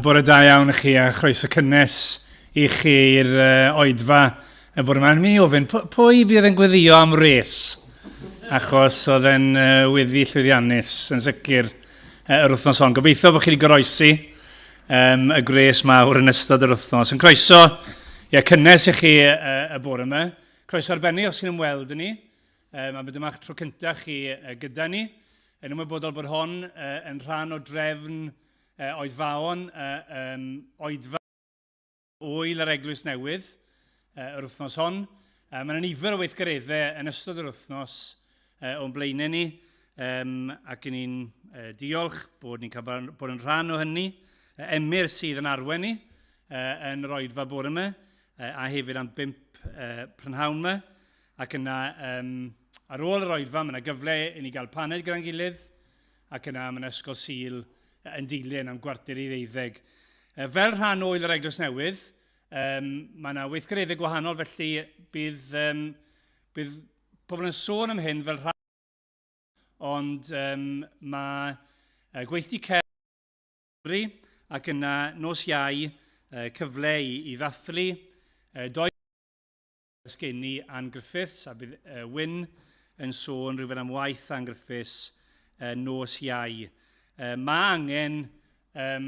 Bore da iawn i chi a chroeso cynnes i chi i'r oedfa y bore yma. Ni'n mynd i ofyn, pwy bydd yn gweddio am res? Achos oedd e'n weddi llwyddiannus yn sicr yr wythnos hon. Gobeithio bod chi wedi goroesi um, y gwres mawr yn ystod yr wythnos. Yn croeso ie, cynnes i chi y bore yma. Croeso arbennig os chi'n ymweld yn ni. Um, a dyma'ch tro cyntaf chi gyda ni. Yn ymwybodol bod hon yn rhan o drefn oedfaon, um, oedfa oel yr Eglwys Newydd yr wythnos hon. Mae yna nifer o weithgareddau yn ystod yr wythnos o'n blaenau ni, um, ac yn ni'n diolch bod ni'n cael bod yn rhan o hynny. Emyr sydd yn arwen ni yn yr oedfa bore yma, a hefyd am bimp prynhawn yma. Ac yna, um, ar ôl yr oedfa, mae yna gyfle i ni gael paned gyda'n gilydd, ac yna mae yna ysgol Sul yn dilyn am 11:45. Fel rhan o Ŵyl yr Eglwys Newydd, um, mae yna weithgareddau gwahanol, felly bydd, um, bydd pobl yn sôn am hyn fel rhan, ond um, mae gweithdy celf Cymru, ac yna nos Iau, cyfle i, i ddathlu doi Ysgeni Ann Griffiths, a bydd Wyn yn sôn rhywbeth am waith Ann Griffiths nos Iau. Mae angen um,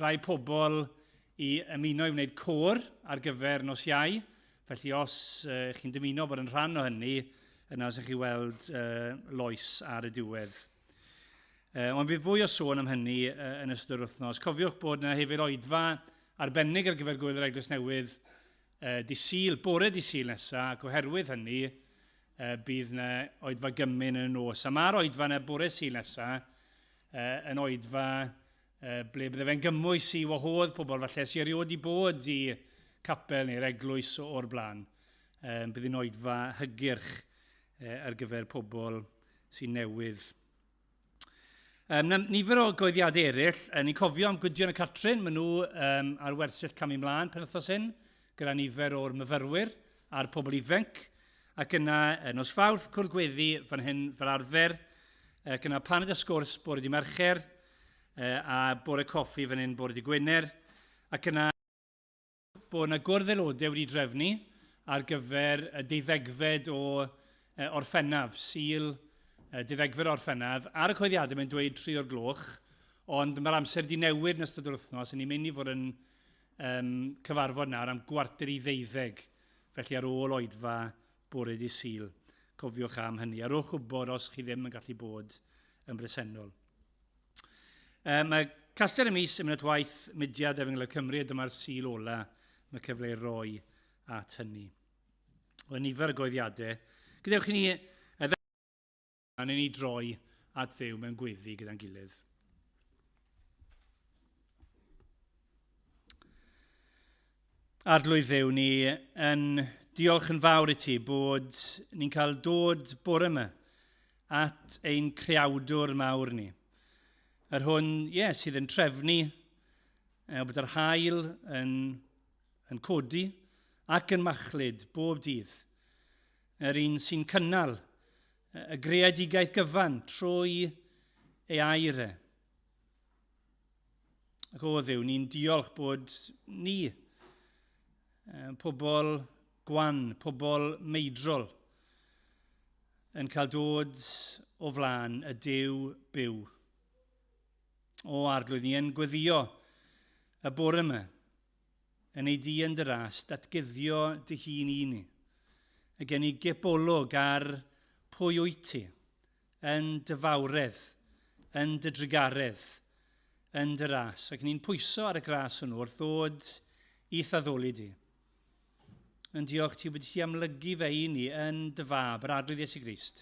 rhai pobl i ymuno i wneud côr ar gyfer nos Iau, felly os uh, chi'n dymuno bod yn rhan o hynny, yna os ych chi weld uh, Lois ar y diwedd. Ond bydd fwy o sôn am hynny yn ystod yr wythnos. Cofiwch bod yna hefyd oedfa arbennig ar gyfer Gwyl yr Eglwys Newydd Dydd Sul, bore dydd Sul nesaf, ac oherwydd hynny, bydd yna oedfa gymun yn y nos. A mae'r oedfa yna bore Sul nesaf yn oedfa ble bydde fe'n gymwys i wahodd pobl falle sy'n erioed wedi bod i capel neu'r eglwys o'r blaen. Bydd hi'n oedfa hygyrch ar gyfer pobl sy'n newydd. Um, nifer o goeddiadau eraill, ni'n cofio am Gwydion y Catrin, maen nhw um, ar wersyll camu mlaen penwythnos hyn, gyda nifer o'r myfyrwyr a'r pobl ifanc. Ac yna, nos Fawrth, cwrdd gweddi fan hyn fel arfer, ac yna paned a sgwrs bore di Mercher, a bore coffi fan hyn bore di Gwener, ac yna bod yna gwrdd aelodau wedi drefnu ar gyfer y deuddegfed o Orffennaf, Sul deuddegfed o Orffennaf. Ar y coeddiadau mae'n dweud 3 o'r gloch, ond mae'r amser wedi newid yn ystod yr wythnos, a ni'n mynd i fod yn um, cyfarfod nawr am 11:45, felly ar ôl oedfa bore dydd Sul. Cofiwch am hynny. A rhowch wybod os chi ddim yn gallu bod yn bresennol. Mae Castell y Mis yn mynd at waith Mudiad Efengylau Cymru a dyma'r Sul ola mae cyfle i roi at hynny. Wel, nifer y goeddiadau. Gadewch i ni a ni droi at Dduw mewn gweddi gyda'n gilydd. Arglwydd Dduw, ni yn diolch yn fawr i ti bod ni'n cael dod bore yma at ein creawdwr mawr ni. Yr hwn, ie, yeah, sydd yn trefnu bod yr hael yn, yn codi ac yn machlud bob dydd. Yr un sy'n cynnal y greadigaeth gyfan trwy ei air e. Ac o Dduw, ni'n diolch bod ni, pobl gwan, pobl meidrol, yn cael dod o flaen y Duw byw. O Arglwydd, ni yn gweddio y bore yma, yn ei di yn dy ras, datguddio dy hun i ni. Y gen i gip olwg ar pwy wyt ti, yn dy fawredd, yn dy drugaredd, yn dy ras, ac ni'n pwyso ar y gras hwnnw wrth ddod i'th addoli di. Yn diolch ti wedi ti amlygu fe i ni yn dy fab, yr Arglwydd Iesu Grist.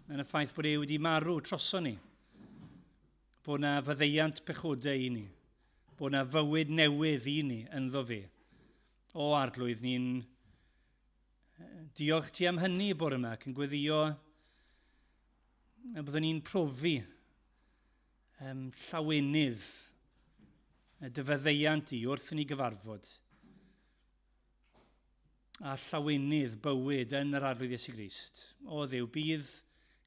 Yn y ffaith bod e wedi marw troso ni, bod na faddeuant pechodau i ni, bod na fywyd newydd i ni ynddo fe. O Arglwydd, ni'n diolch ti am hynny y bore yma ac yn gweddio y byddwn ni'n profi um, llawenydd y dy faddeuant i wrth i ni gyfarfod a llawenydd bywyd yn yr Arglwydd Iesu Grist. O Dduw, bydd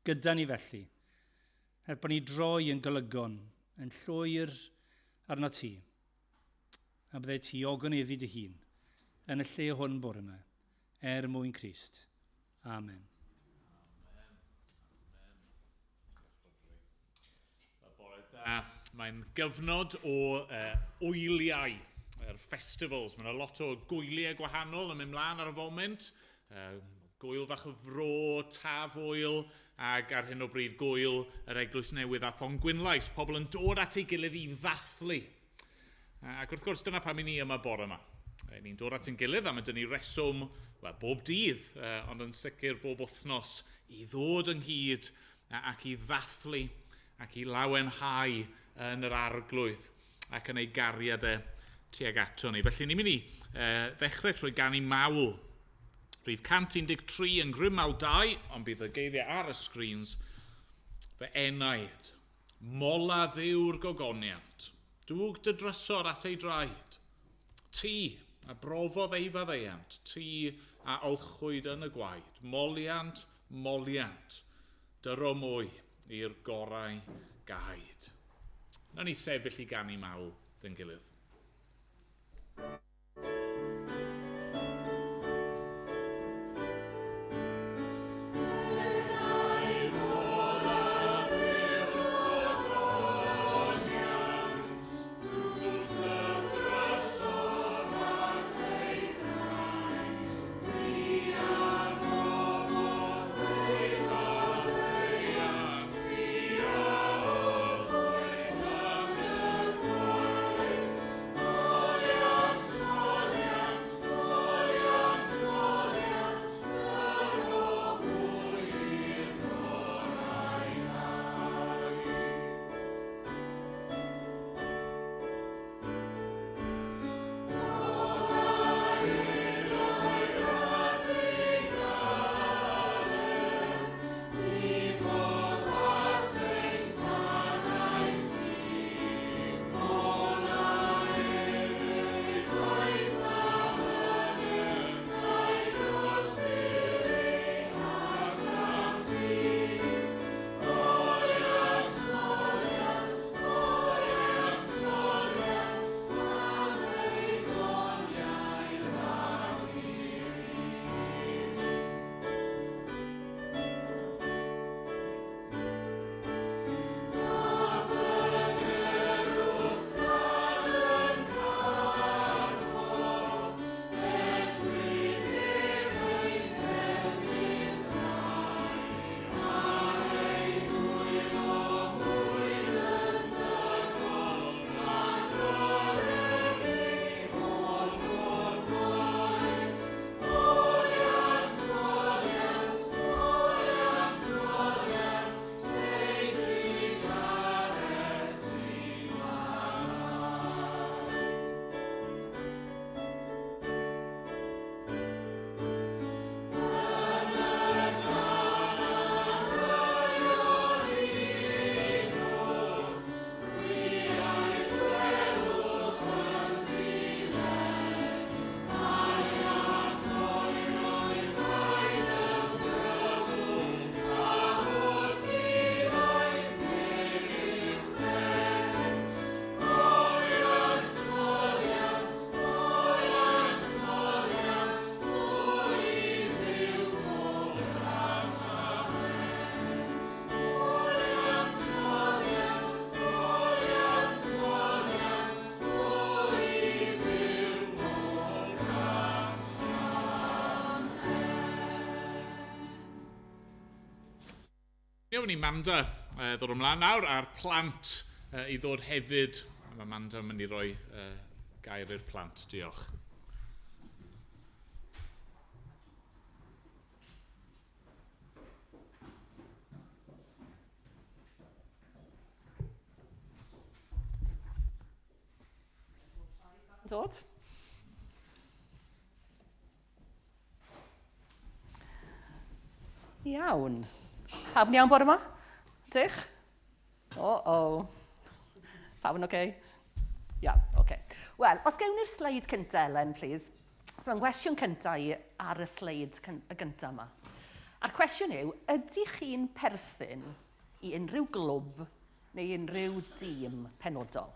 gyda ni felly. Helpa ni droi yn golygon, yn llwyr arno ti, a byddai ti ogoneddu dy hun yn y lle hwn bore yma, er mwyn Crist. Amen. Bore da. Mae'n gyfnod o wyliau, yr festivals. Mae yna lot o gwyliau gwahanol yn mynd mlaen ar y foment. Gwyl fach y fro, tafwyl, ac ar hyn o bryd gwyl yr Eglwys Newydd a Thongwynlais. Pobl yn dod at ei gilydd i ddathlu. Ac wrth gwrs, dyna pam i ni yma bore yma. Ni'n dod at ein gilydd a mae dyn ni reswm, wel, bob dydd, ond yn sicr bob wythnos, i ddod ynghyd ac i ddathlu ac i lawenhau yn yr arglwydd ac yn ei gariad e tuag ato ni. Felly ni'n mynd i ddechrau trwy ganu mawl. Rhif 113 yn grym mawl 2, ond bydd y geiriau ar y screens. Fy enaid, mola ddiw'r gogoniant, dwg dy drysor at ei draed. Ti a brofodd ei faddeuant, ti a olchwyd yn y gwaed, moliant, moliant, dyro mwy i'r gorau gaid. Nawn ni sefyll i ganu mawl dyn gilydd. Mi ofyn i Manda ddod ymlaen nawr a'r plant i ddod hefyd. Mae Manda yn mynd i roi gair i'r plant. Diolch. Dod. Iawn. Pawb yn iawn bore yma? Dych? O, o. Pawb yn oce? Okay? Iawn, oce. Okay. Wel, os gewn ni'r sleid cyntaf, Ellen, please. So, mae'n gwestiwn cyntaf i ar y sleid y gyntaf yma. A'r cwestiwn yw, ydych chi'n perthyn i unrhyw glwb neu unrhyw dîm penodol?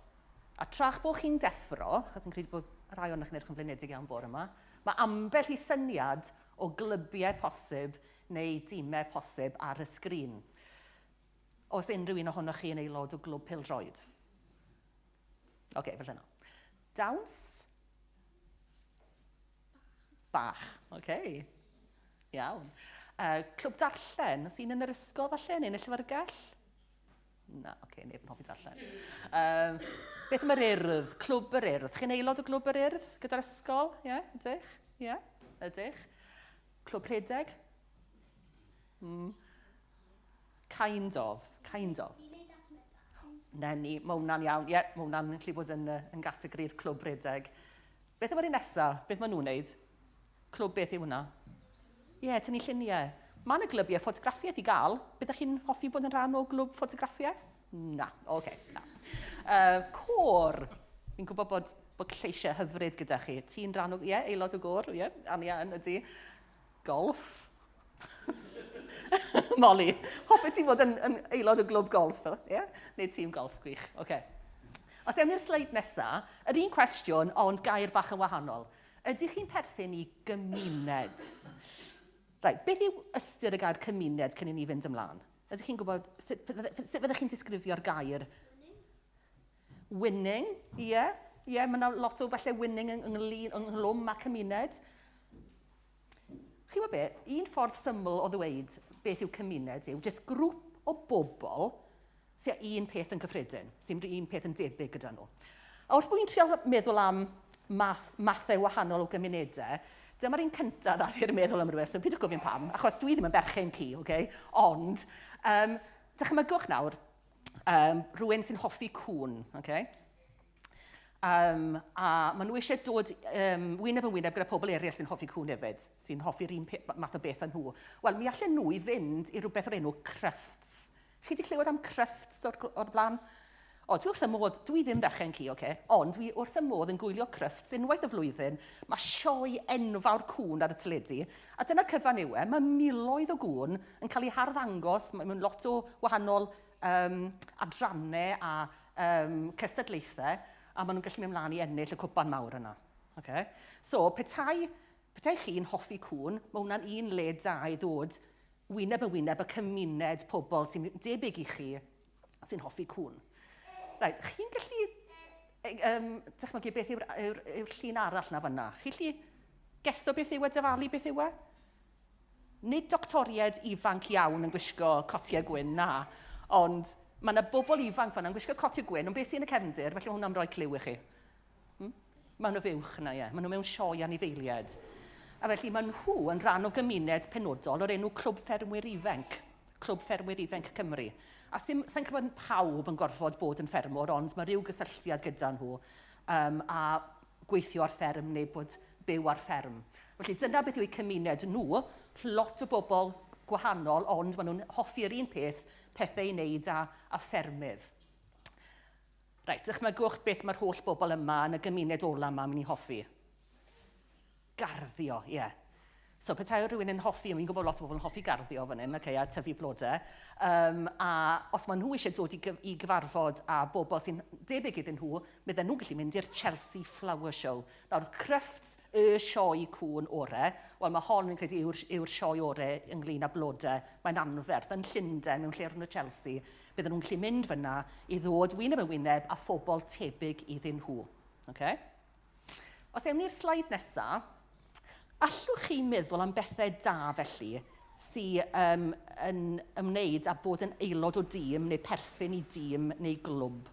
A tra'ch bod chi'n deffro, achos fi'n credu bod rhai ohonoch chi'n edrych yn flinedig iawn bore yma, mae ambell i syniad o glybiau posib neu dimau posib ar y sgrin. Oes unrhyw un ohonoch chi yn aelod o glwb pêl-droed? Oce, okay, felly na. Dawns? Bach. Oce. Okay. Iawn. Clwb darllen, os un yn yr ysgol falle, neu yn y llyfrgell? Na, oce, okay, neb yn hoffi darllen. Beth am yr Urdd? Clwb yr Urdd. Chi'n aelod o Glwb yr Urdd gyda'r ysgol? Ie, yeah, ydych? Ie, yeah, ydych. Clwb rhedeg? Kind of, kind of. Na ni, mae hwnna'n iawn. Ie, yeah, mae hwnna'n gallu bod yn, yn gategori'r clwb rhedeg. Beth am yr un nesaf? Beth maen nhw'n wneud? Clwb beth yw hwnna? Ie, yeah, tynnu lluniau. Mae yna glybiau ffotograffiaeth i gael. Byddech chi'n hoffi bod yn rhan o glwb ffotograffiaeth? Na, oce, okay, na. Côr. Fi'n gwybod bod, bod lleisiau hyfryd gyda chi. Ti'n rhan o, ie, yeah, aelod o gôr, ie, yeah, Ania yn ydy. Golf. Molly, hoffet ti fod yn, yn aelod o glwb golf, ie? Yeah? Neu tîm golf, gwych, oce. Okay. Os ewn ni'r sleid nesaf, yr un cwestiwn, ond gair bach yn wahanol. Ydych chi'n perthyn i gymuned? Right, beth yw ystyr y gair cymuned cyn i ni fynd ymlaen? Ydych chi'n gwybod, sut, sut fyddech chi'n disgrifio'r gair? Winning, ie. Yeah. Ie, yeah, mae yna lot o falle winning ynglyn, ynghlwm â cymuned. Chi'n gwybod be, un ffordd syml o ddweud beth yw cymuned yw jyst grŵp o bobl sy'n un peth yn gyffredin, sy'n un peth yn debyg gyda nhw. A wrth bod fi'n trial meddwl am math, mathau wahanol o gymunedau, dyma'r un cyntaf ddath i'r meddwl am rywbeth, so pidwch gofyn pam, achos dwi ddim yn berchen ci, okay? Ond, um, dychmygwch nawr, um, rhywun sy'n hoffi cŵn, okay? Um, a maen nhw eisiau dod um, wyneb yn wyneb gyda pobl eraill sy'n hoffi cŵn hefyd, sy'n hoffi'r un math o beth â nhw. Wel, mi allan nhw i fynd i rhywbeth o'r enw crafts. Chi wedi clywed am crafts o'r, or blaen? O, dwi wrth y modd, dwi ddim berchen ci, oce, okay? Ond dwi wrth y modd yn gwylio crafts unwaith y flwyddyn. Mae sioe enfawr cŵn ar y teledu, a dyna'r cyfan yw e, mae miloedd o gŵn yn cael eu harddangos mewn lot o wahanol um, adrannau a um, cystadlaethau, a maen nhw'n gallu mynd mlaen i ennill y cwpan mawr yna. Okay? So, petai, petai chi'n hoffi cŵn, mae hwnna'n un le da i ddod wyneb yn wyneb y cymuned pobl sy'n debyg i chi sy'n hoffi cŵn. Right, chi'n gallu um, dychmygu beth yw'r yw, yw llun arall na fanna? Chi'n gallu geso beth yw e, dyfalu beth yw e? Nid doctoriaid ifanc iawn yn gwisgo cotiau gwyn, na, ond mae yna bobl ifanc fanna yn gwisgo cotiau gwyn, ond beth sy'n y cefndir, felly mae hwnna'n rhoi cliw i chi. Hmm? Maen nhw fuwch yna, ie. Maen nhw mewn sioe anifeiliaid. A felly maen nhw yn rhan o gymuned penodol o'r enw Clwb Ffermwyr Ifanc, Clwb Ffermwyr Ifanc Cymru. A sy'n sa credu bod pawb yn gorfod bod yn ffermwr, ond mae rhyw gysylltiad gyda nhw um, a gweithio ar fferm neu bod byw ar fferm. Felly dyna beth yw eu cymuned nhw, lot o bobl gwahanol, ond maen nhw'n hoffi'r un peth, pethau i wneud â, â ffermydd. Reit, dychmygwch beth mae'r holl bobl yma yn y gymuned ola yma yn mynd i hoffi. Garddio, ie. Yeah. So petai rhywun yn hoffi, fi'n gwybod lot o bobl yn hoffi garddio fan hyn, okay, a tyfu blodau, um, a os maen nhw eisiau dod i, gyf i gyfarfod â bobl sy'n debyg iddyn nhw, bydden nhw'n gallu mynd i'r Chelsea Flower Show. Nawr, Crufts, y sioe cŵn ore, wel mae hon fi'n credu yw'r yw sioe ore ynglyn â blodau. Mae'n anferth, yn Llundain, mewn lle o'r enw Chelsea. Bydden nhw'n gallu mynd fyna i ddod wyneb yn wyneb â phobl tebyg iddyn nhw. Okay? Os ewn ni'r sleid nesaf, allwch chi meddwl am bethau da felly sydd um, yn ymwneud â bod yn aelod o dîm neu perthyn i dîm neu glwb?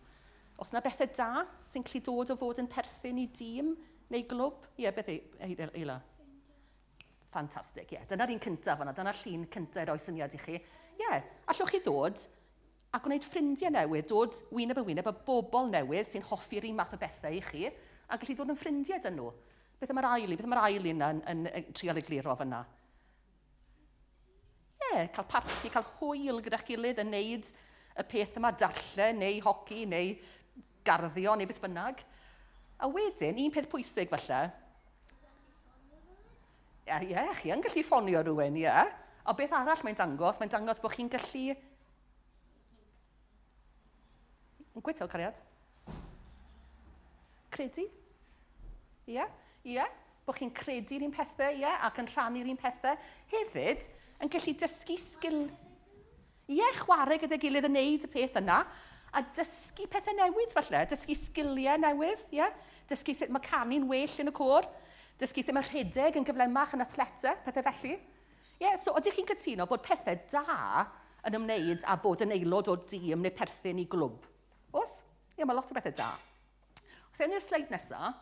Os yna bethau da sy'n gallu dod o fod yn perthyn i dîm neu glwb? Ie, yeah, beth Eila? Ffantastig, ie. Yeah. Dyna'r un cyntaf fanna, dyna'r llun cyntaf i roi syniad i chi. Ie, yeah, allwch chi ddod a gwneud ffrindiau newydd, dod wyneb yn wyneb â bobl newydd sy'n hoffi'r un math o bethau i chi, a gallu dod yn ffrindiau dyn nhw. Beth am yr ail un? Beth am yr ail un yn, yn, yn trial egluro fyna? Ie, yeah, cael parti, cael hwyl gyda'ch gilydd yn neud y peth yma, darllen neu hoci neu garddio neu beth bynnag. A wedyn, un peth pwysig falle, ie, yeah, chi yn gallu ffonio rhywun, ie. Yeah. A beth arall mae'n dangos? Mae'n dangos bod chi'n gallu... Yn gwyto, cariad? Credu? Ie? Yeah? Ie? Yeah? Bod chi'n credu'r un pethau, ie? Yeah? Ac yn rhannu'r un pethau. Hefyd, yn gallu dysgu sgil... Ie, yeah, chwarae gyda'i gilydd yn neud y peth yna, a dysgu pethau newydd falle, dysgu sgiliau newydd, ie? Yeah? Dysgu sut mae canu'n well yn y côr, dysgu sut mae rhedeg yn gyflemach yn athletau, pethau felly. Ie, yeah, so ydych chi'n cytuno bod pethau da yn ymwneud â bod yn aelod o dîm neu perthyn i glwb? Os? Ie, yeah, mae lot o bethau da. Os ewn i'r sleid nesaf,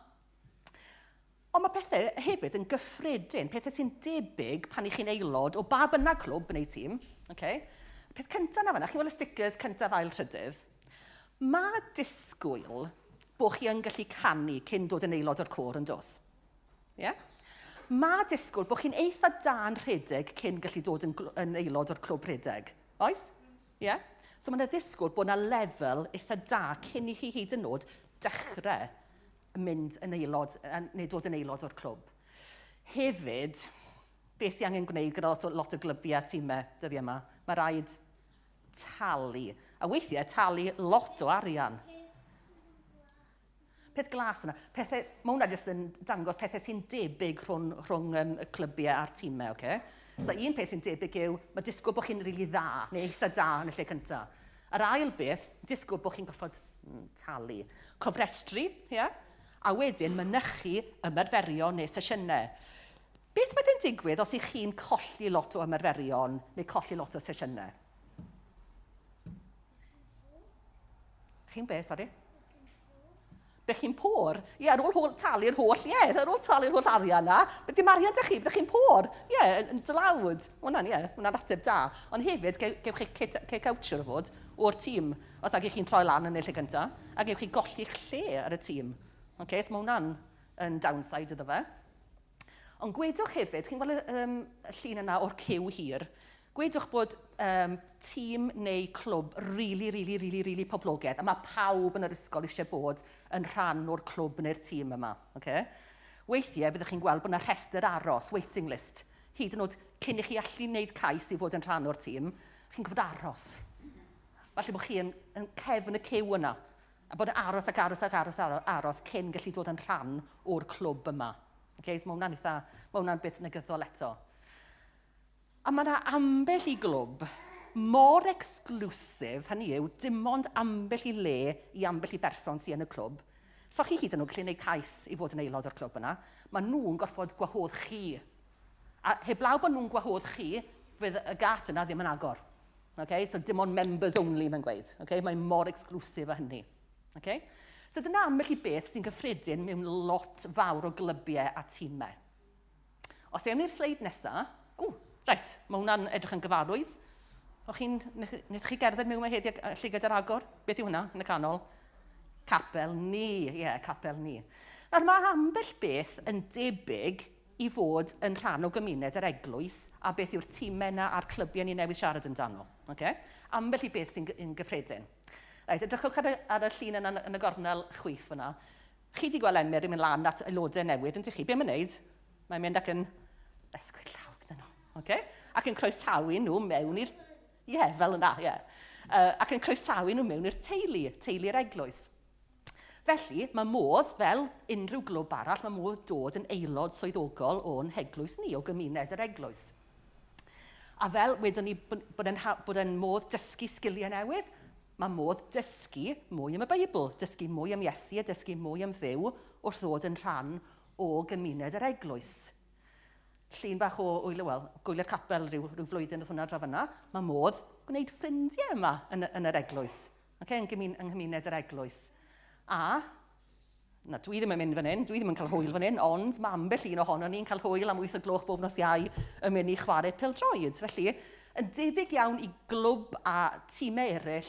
ond mae pethau hefyd yn gyffredin, pethau sy'n debyg pan i chi'n aelod o ba bynnag clwb neu tîm. Okay? Peth cyntaf na fanna, chi'n gweld y stickers cyntaf ail trydydd. Mae disgwyl bod chi yn gallu canu cyn dod yn aelod o'r côr yn dos. Yeah? Mae disgwyl bod chi'n eitha da yn rhedeg cyn gallu dod yn, yn aelod o'r clwb rhedeg. Oes? Ie? So mae yna ddisgwyl bod yna lefel eitha da cyn i chi hyd yn oed dechrau mynd yn aelod, neu dod yn aelod o'r clwb. Hefyd, beth sy'n angen gwneud gyda lot o, lot o glybiau a tîmau dyddiau yma, mae rhaid talu. A weithiau talu lot o arian. Peth glas yna. Pethau, mae hwnna jyst yn dangos pethau sy'n debyg rhwng, rhwng um, y clybiau a'r tîmau, oce? Okay? So un peth sy'n debyg yw, mae disgwyl bod chi'n rili really dda, neu eitha da yn y lle cyntaf. Yr ail beth, disgwyl bod chi'n goffod talu. Cofrestru, ie? Yeah? A wedyn mynychu ymarferion neu sesiynau. Beth bydd yn digwydd os ych chi'n colli lot o ymarferion neu colli lot o sesiynau? Chi'n be, sori? Be chi'n pôr? Ie, ar ôl hol, talu'r holl, ie, ar ôl talu'r holl arian na, beth dim arian da chi, byddwch chi'n pôr. Ie, yn dlawd. Hwna'n, ie, hwnna'n ateb da. Ond hefyd, gewch chi kick out siwr o fod o'r tîm, os nag ych chi'n troi lan yn y lle gyntaf, a gewch chi golli'ch lle ar y tîm. Okay, so mae hwnna'n yn downside iddo fe. Ond gwedwch hefyd, chi'n gweld y, um, y llun yna o'r cyw hir, gwedwch bod um, tîm neu clwb rili, rili, rili, rili poblogaidd, a mae pawb yn yr ysgol eisiau bod yn rhan o'r clwb neu'r tîm yma. Okay? Weithiau byddwch chi'n gweld bod yna rhestr aros, waiting list, hyd yn oed cyn i chi allu wneud cais i fod yn rhan o'r tîm, chi'n gwybod aros. Falle bod chi yn, yn cefn y cyw yna, a bod yn aros ac aros ac aros aros, aros cyn gallu dod yn rhan o'r clwb yma. Okay, so mae hwnna'n eitha, mae hwnna'n beth negyddol eto. A mae yna ambell i glwb mor exclusive, hynny yw, dim ond ambell i le i ambell i berson sy'n yn y clwb. So chi hyd yn oed gallu gwneud cais i fod yn aelod o'r clwb yna. Mae nhw'n gorfod gwahodd chi. A heblaw bod nhw'n gwahodd chi, fydd y gat yna ddim yn agor. Okay? So dim ond members only mae'n gweud. Okay? Mae'n mor exclusive â hynny. Okay? So dyna ambell i beth sy'n gyffredin mewn lot fawr o glybiau a tîmau. Os ewn ni'r sleid nesaf, o, reit, mae hwnna'n edrych yn gyfarwydd. O'ch chi'n, wnaethoch chi gerdded mewn mae heddi a llygad ar agor? Beth yw hwnna yn y canol? Capel ni, ie, yeah, capel ni. Nawr mae ambell beth yn debyg i fod yn rhan o gymuned yr eglwys a beth yw'r tîmau yna a'r clybiau ni newydd siarad amdano. Okay? Ambell i beth sy'n gyffredin. Reit, edrychwch ar y, ar y llun yna yn y gornel chwith fyna. Chi 'di gweld Emyr yn mynd lan at aelodau newydd, yn chi? Be mae'n neud? Mae'n mynd ac yn ysgwyd llaw gyda nhw. Okay? Ac yn croesawu nhw mewn i'r... Ie, yeah, fel yna, ie. Yeah. Ac yn croesawu nhw mewn i'r teulu, teulu'r eglwys. Felly, mae modd, fel unrhyw glwb arall, mae modd dod yn aelod swyddogol o'n heglwys ni, o gymuned yr eglwys. A fel wedon ni bod e'n bod e'n modd dysgu sgiliau newydd, mae modd dysgu mwy am y Beibl, dysgu mwy am Iesu a dysgu mwy am Dduw wrth ddod yn rhan o gymuned yr eglwys. Llun bach o wyl, wel, gwyliau'r capel rhyw, rhyw flwyddyn oedd hwnna draw fyna. Mae modd gwneud ffrindiau yma yn, yn yr eglwys, okay, yn, gymun, yng nghymuned yr eglwys. A Na, dwi ddim yn mynd fan hyn, dwi ddim yn cael hwyl fan hyn, ond mae ambell un ohono ni'n cael hwyl am 8 o gloch bob nos Iau yn mynd i chwarae pêl-droed. Felly, yn debyg iawn i glwb a tîmau eraill,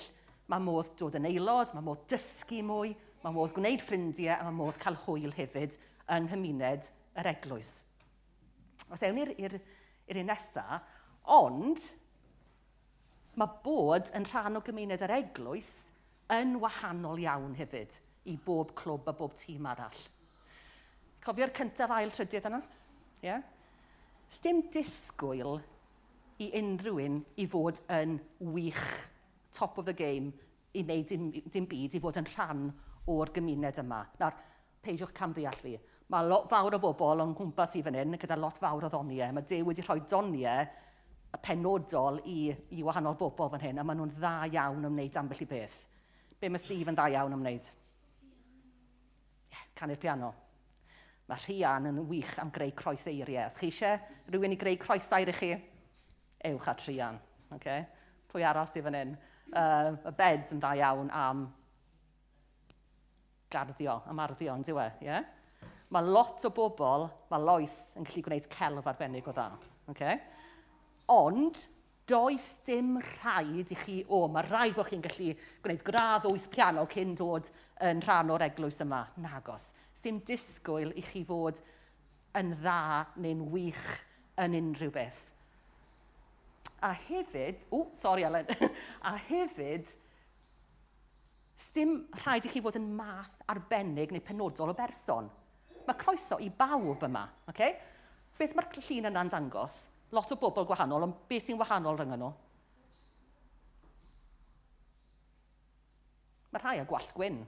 mae modd dod yn aelod, mae modd dysgu mwy, mae modd gwneud ffrindiau a mae modd cael hwyl hefyd yng nghymuned yr eglwys. Os ewn i'r un nesaf, ond mae bod yn rhan o gymuned yr eglwys yn wahanol iawn hefyd i bob clwb a bob tîm arall. Cofio'r cyntaf, ail, trydydd yna? Yeah? Sdim disgwyl i unrhyw un i fod yn wych, top of the game, i wneud dim, dim byd, i fod yn rhan o'r gymuned yma. Nawr, Peidiwch camddeall fi. Mae lot fawr o bobl o'n nghwmpas i fan hyn gyda lot fawr o ddoniau. Mae Duw wedi rhoi doniau penodol i, i wahanol bobl fan hyn, a maen nhw'n dda iawn am wneud ambell i beth. Be mae Steve yn dda iawn am wneud? Yeah, canu'r piano. Mae Rhian yn wych am greu croeseiriau. Os chi eisiau rhywun i greu croesair i chi, ewch at Rhian. Okay? Pwy arall sydd fan hyn? Y Beds yn dda iawn am garddio, am arddio, yn dyw e? Yeah? Mae lot o bobl, mae Lois yn gallu gwneud celf arbennig o dda. Okay? Ond, does dim rhaid i chi, o, mae rhaid bod chi'n gallu gwneud gradd wyth piano cyn dod yn rhan o'r eglwys yma. Nagos. Sdim disgwyl i chi fod yn dda neu'n wych yn unrhyw beth. A hefyd, o, sori Elen, a hefyd, Sdim rhaid i chi fod yn math arbennig neu penodol o berson. Mae croeso i bawb yma. Okay? Beth mae'r llun yna'n dangos? Lot o bobl gwahanol, ond beth sy'n wahanol rhwng nhw? Mae rhai â gwallt gwyn.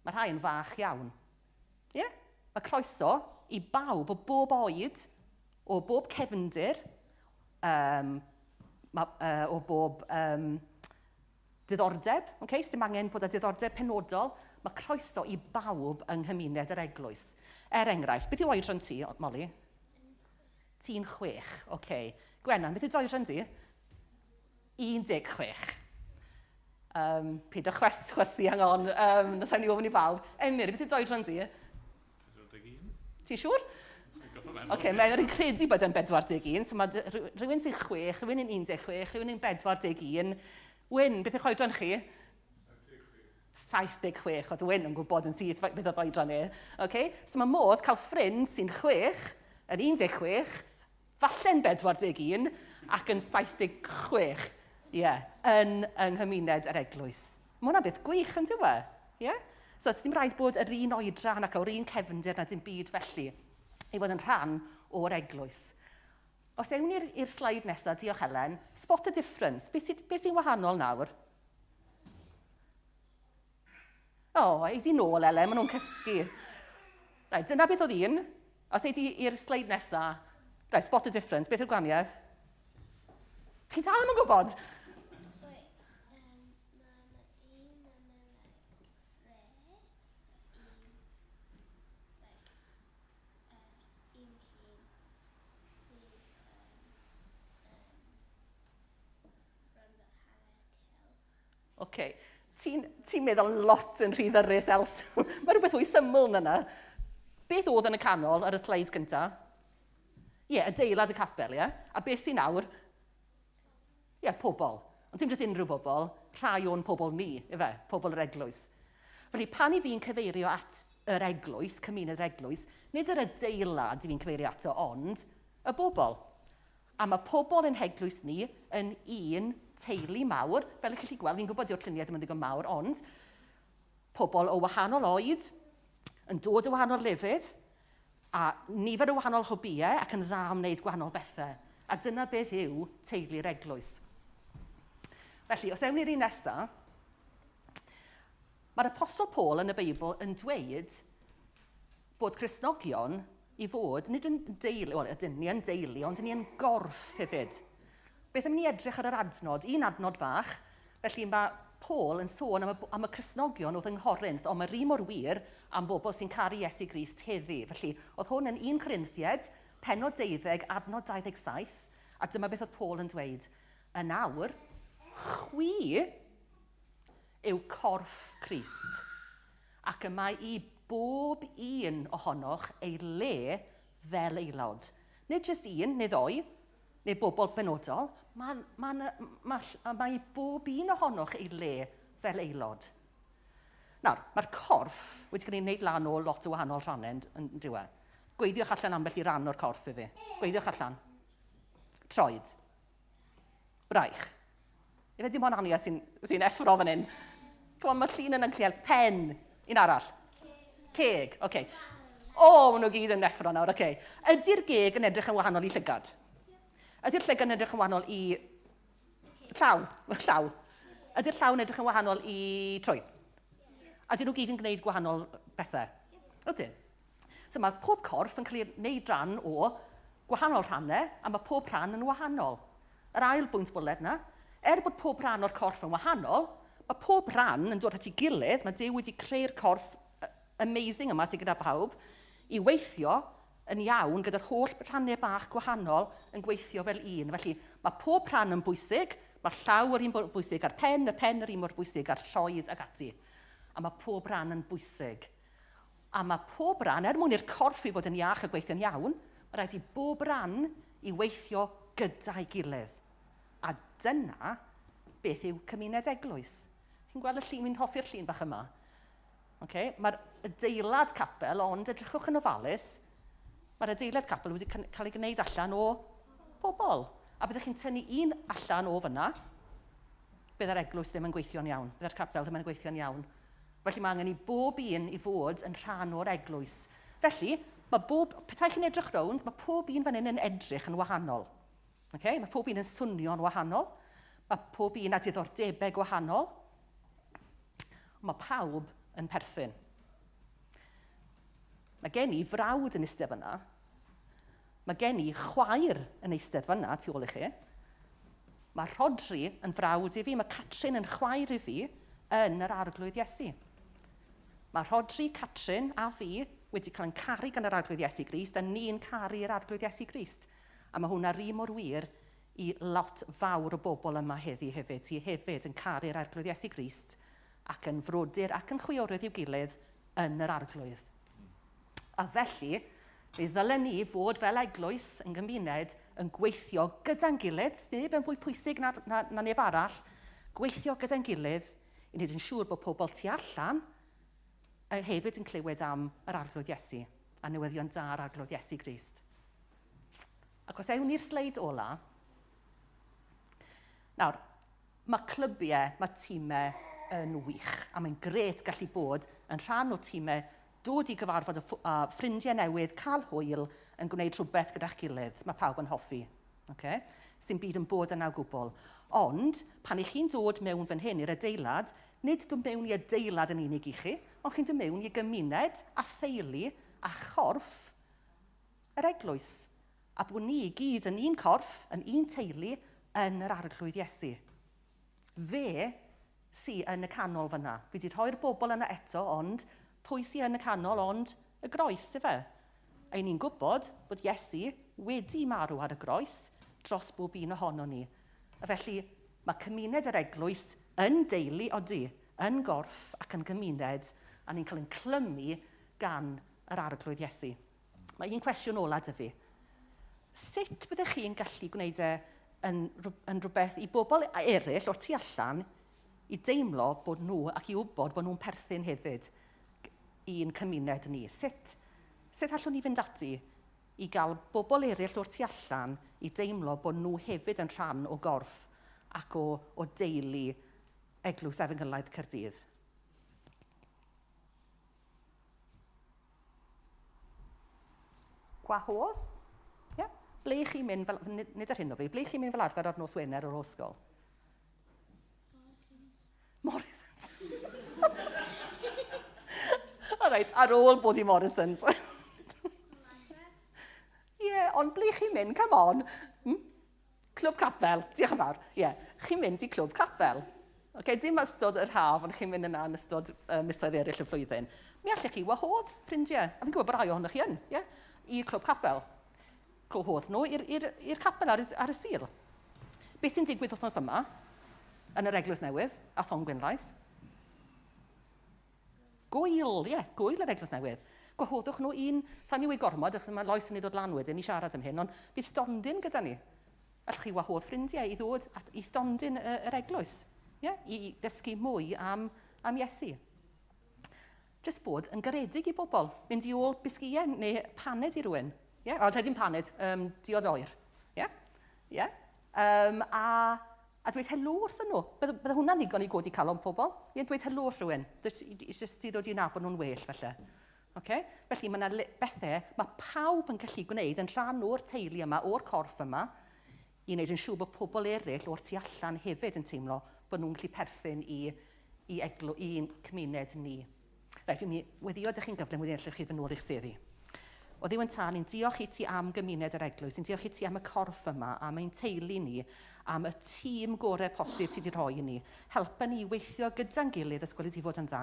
Mae rhai yn fach iawn. Ie? Yeah? Mae croeso i bawb o bob oed, o bob cefndir, um, ma, uh, o bob um, diddordeb, okay? Sdim angen bod â diddordeb penodol, mae croeso i bawb yng nghymuned yr eglwys. Er enghraifft, beth yw oedran ti, Molly? Ti'n chwech, oce. Okay. Gwenan, beth yw oedran di? 16. Um, Peidio chwes, chwesu, hang on, um, nes i ofyn i bawb. Emyr, beth yw oedran di? 41. Ti'n siŵr? Oce, okay, mae'n yn credu bod e'n 41, so mae rhywun sy'n 6, rhywun yn 16, rhywun yn 41. Wyn, beth yw'ch oedran chi? 76, oedd Wyn yn gwybod yn syth beth oedd oedran e. Okay? So mae modd cael ffrind sy'n 6, yn 16, falle'n 41 ac yn 76, ie, yeah, yn yng nghymuned yr eglwys. Mae hwnna'n beth gwych yn dyw e? Ie? So, dim rhaid bod yr un oedran ac o'r un cefndir na dim byd felly i fod yn rhan o'r eglwys. Os ewn ni'r i'r sleid nesaf, diolch Helen, spot the difference. Be sy'n be sy wahanol nawr? O, oh, ei di nôl, Elen, maen nhw'n cysgu. Right, dyna beth oedd un. Os ei di i'r sleid nesaf, right, spot the difference, beth yw'r gwahaniaeth? Chi dal ddim yn gwybod? Oce. Ti'n ti meddwl lot yn rhy ddyrus, Els. Mae rhywbeth fwy syml na 'na. Beth oedd yn y canol ar y sleid cynta? Ie, yeah, adeilad y capel, ie? Yeah? A beth sy'n nawr? Ie, yeah, pobl. Ond dim jyst unrhyw bobl, rhai o'n pobl ni, ife? Pobl yr eglwys. Felly, pan i fi'n cyfeirio at yr eglwys, cymuned yr eglwys, nid yr adeilad i fi'n cyfeirio ato, ond y bobl. A mae pobl yn heglwys ni yn un teulu mawr, fel ych chi'n gallu gweld, fi'n gwybod dyw'r lluniau ddim yn ddigon mawr, ond pobl o wahanol oed, yn dod o wahanol lefydd, a nifer o wahanol hobïau ac yn dda am wneud gwahanol bethau. A dyna beth yw teulu'r eglwys. Felly, os ewn ni'r un nesaf, mae'r Apostol Paul yn y Beibl yn dweud bod Cristnogion i fod, nid yn deulu, wel, ydyn ni yn deulu, ond ni yn gorff hefyd. Beth am ni edrych ar yr adnod, un adnod fach, felly mae Paul yn sôn am y, am y Cristnogion oedd yng Nghorinth, ond mae'r un mor wir am bobl sy'n caru Iesu Grist heddi. Felly, oedd hwn yn 1 Corinthiaid, pennod 12, adnod 27, a dyma beth oedd Paul yn dweud. Yn awr, chwi yw corff Crist, ac y mae i bob un ohonoch ei le fel aelod. Nid jyst un neu ddou, neu bobl benodol, mae, mae, mae, mae i bob un ohonoch ei le fel aelod. Nawr, mae'r corff wedi cael ei wneud lan o lot o wahanol rhannau, yn dyw e. Gweithiwch allan ambell i ran o'r corff i fi. Gweithiwch allan. Troed. Braich. Ife dim ond Ania sy'n sy effro fan hyn? Come on, mae'r llun yna'n clear. Pen. Un arall. Ceg. Oce. Okay. O, oh, maen nhw gyd yn effro nawr, oce. Okay. Ydy'r geg yn edrych yn wahanol i llygad? Ydy'r llygad yn edrych yn wahanol i llaw? Llaw. Ydy'r llaw yn edrych yn wahanol i trwy? A dyn nhw gyd yn gwneud gwahanol... bethau? Ydyn. So mae pob corff yn cael ei wneud rhan o gwahanol rhannau, a mae pob rhan yn wahanol. Yr ail bwynt bwled na, er bod pob rhan o'r corff yn wahanol, mae pob rhan yn dod at ei gilydd, mae Duw wedi creu'r corff amazing yma sydd gyda pawb, i weithio yn iawn gyda'r holl rhannau bach gwahanol yn gweithio fel un. Felly mae pob rhan yn bwysig, mae'r llaw yr un mor bwysig a'r pen, y pen yr un mor bwysig a'r troed ac ati. A mae pob rhan yn bwysig. A mae pob rhan, er mwyn i'r corff i fod yn iach a gweithio'n iawn, mae rhaid i bob rhan i weithio gyda'i gilydd. A dyna beth yw cymuned eglwys. Chi'n gweld y llun, fi'n hoffi'r llun bach yma. Okay? Mae'r adeilad capel, ond edrychwch yn ofalus, mae'r adeilad capel wedi cael ei gwneud allan o bobl. A byddwch chi'n tynnu un allan o fyna, byddai'r eglwys ddim yn gweithio'n iawn, byddai'r capel ddim yn gweithio'n iawn. Felly mae angen i bob un i fod yn rhan o'r eglwys. Felly, mae bob, petai chi'n edrych rownd, mae pob un fan hyn yn edrych yn wahanol. Okay? Mae pob un yn swnio'n wahanol. Mae pob un â diddordebau gwahanol. Mae pawb yn perthyn. Mae gen i frawd yn eistedd fyna. Mae gen i chwaer yn eistedd fyna tu ôl i chi. Mae Rhodri yn frawd i fi, mae Catrin yn chwaer i fi yn yr Arglwydd Iesu. Mae Rhodri, Catrin a fi wedi cael yn caru gan yr Arglwydd Iesu Grist a ni'n caru yr Arglwydd Iesu Grist. A mae hwnna'r un mor wir i lot fawr o bobl yma heddi hefyd, sydd hefyd yn caru'r Arglwydd Iesu Grist ac yn frodyr ac yn chwiorydd i'w gilydd yn yr Arglwydd. A felly, fe ddylen ni fod fel eglwys yn gymuned yn gweithio gyda'n gilydd, sneb yn fwy pwysig na, na, na neb arall, gweithio gyda'n gilydd i wneud yn siŵr bod pobl tu allan hefyd yn clywed am yr Arglwydd Iesu a newyddion da'r Arglwydd Iesu Grist. Ac os ewn ni'r sleid ola, nawr, mae clybiau, mae tîmau yn wych, a mae'n gret gallu bod yn rhan o tîmau, dod i gyfarfod â ffrindiau newydd, cael hwyl, yn gwneud rhywbeth gyda'ch gilydd. Mae pawb yn hoffi. Okay? Sy'n byd yn bod yna o gwbl. Ond, pan i chi'n dod mewn fan hyn i'r adeilad, nid dod mewn i adeilad yn unig i chi, ond chi'n dod mewn i gymuned a theulu a chorff yr eglwys, a bod ni i gyd yn un corff, yn un teulu, yn yr Arglwydd Iesu. Fe sy yn y canol fyna. Fi wedi rhoi'r bobl yna eto, ond pwy sy yn y canol ond y groes, ife? A ni'n gwybod bod Iesu wedi marw ar y groes dros bob un ohono ni. A felly mae cymuned yr eglwys yn deulu odi, yn gorff ac yn gymuned, a ni'n cael ein clymu gan yr Arglwydd Iesu. Mae un cwestiwn ola 'da fi. Sut byddech chi'n gallu gwneud e yn, yn rhywbeth i bobl eraill o'r tu allan i deimlo bod nhw ac i wybod bod nhw'n perthyn hefyd i'n cymuned ni? Sut, sut allwn ni fynd ati i gael bobl eraill o'r tu allan i deimlo bod nhw hefyd yn rhan o gorff ac o, o deulu Eglwys Efengylaidd Caerdydd? Gwahodd? Ie? Yeah. Ble i chi'n mynd, fel, nid ar hyn o bryd, ble i chi'n mynd fel arfer ar nos Wener o'r ysgol? Morrisons. All right, ar ôl bod i Morrisons. Ie, yeah, ond ble chi'n mynd? Come on. Hmm? Clwb Capel, diolch yn fawr. Ie, yeah. Chi'n mynd i Clwb Capel. Okay, dim ystod yr haf, ond chi'n mynd yna yn ystod misoedd eraill y flwyddyn. Mi allech chi wahodd ffrindiau, a fi'n gwybod bod rhai ohonoch chi yn, yeah, i Clwb Capel. Gwahodd nhw i'r capel ar, ar y Sul. Beth sy'n digwydd wythnos yma yn yr Eglwys Newydd a Thon Gwynlais? Gwyl, ie, yeah, gwyl yr Eglwys Newydd. Gwahoddwch nhw un, sa'n i gormod, achos mae Lois yn mynd i ddod lan wedyn i siarad am hyn, ond bydd stondin gyda ni. Allwch chi wahodd ffrindiau i ddod at, i stondin yr eglwys, yeah, i ddysgu mwy am, am Iesu. Just bod yn garedig i bobl, mynd i ôl bisgïen neu paned i rywun. Yeah? O, dim paned, diod oer. Yeah? Yeah? A A dweud helo wrthyn nhw. Bydde, bydde hwnna'n ddigon i godi calon pobl. Ie, dweud helo wrth rhywun. Just i ddod i nabod nhw'n well, felly. Okay? Felly mae yna bethau mae pawb yn gallu gwneud yn rhan o'r teulu yma, o'r corff yma, i wneud yn siŵr bod pobl eraill o'r tu allan hefyd yn teimlo bod nhw'n gallu perthyn i, i, eglo, i'n cymuned ni. Rhaid, fi'n mynd i weddio ydych chi'n gyflym, wedyn allwch chi fy nôl i'ch seddi. O Dduw yn tân, ni'n diolch i ti am gymuned yr eglwys, ni'n diolch i ti am y corff yma, am ein teulu ni, am y tîm gorau posib ti wedi rhoi i ni. Helpa ni i weithio gyda'n gilydd, os gweli di fod yn dda,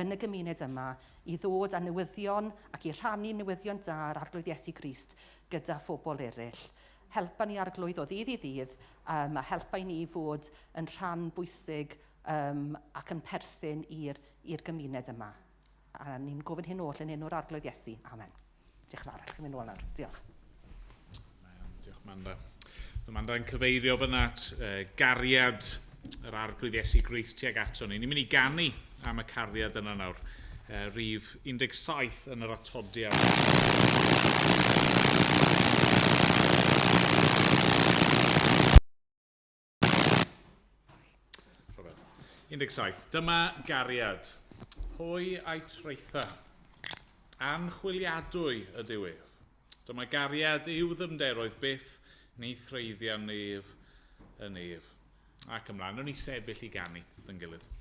yn y gymuned yma, i ddod â newyddion ac i rhannu newyddion da yr Arglwydd Iesu Grist gyda phobl eraill. Helpa ni Arglwydd o ddydd i ddydd, a helpa i ni fod yn rhan bwysig ac yn perthyn i'r gymuned yma. A ni'n gofyn hyn oll yn enw'r Arglwydd Iesu. Amen. Diolch yn fawr. Allwch chi mynd nôl nawr. Diolch. Diolch, Manda. Mae Manda'n cyfeirio fyna at gariad yr Arglwydd Iesu Grist tuag ato ni. Ni'n mynd i ganu am y cariad yna nawr. Rhif 17 yn yr atodiad. Rhyfedd. 17. Dyma gariad. Pwy a'i traetha? Anchwiliadwy ydyw ef. Dyma gariad i'w ddyfnderoedd byth, ni threiddia nef yn ef. Ac ymlaen, wnawn ni sefyll i ganu dyn gilydd.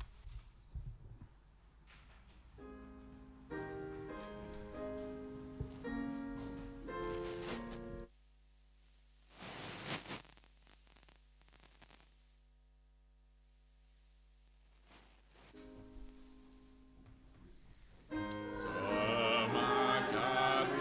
Dyma gariad.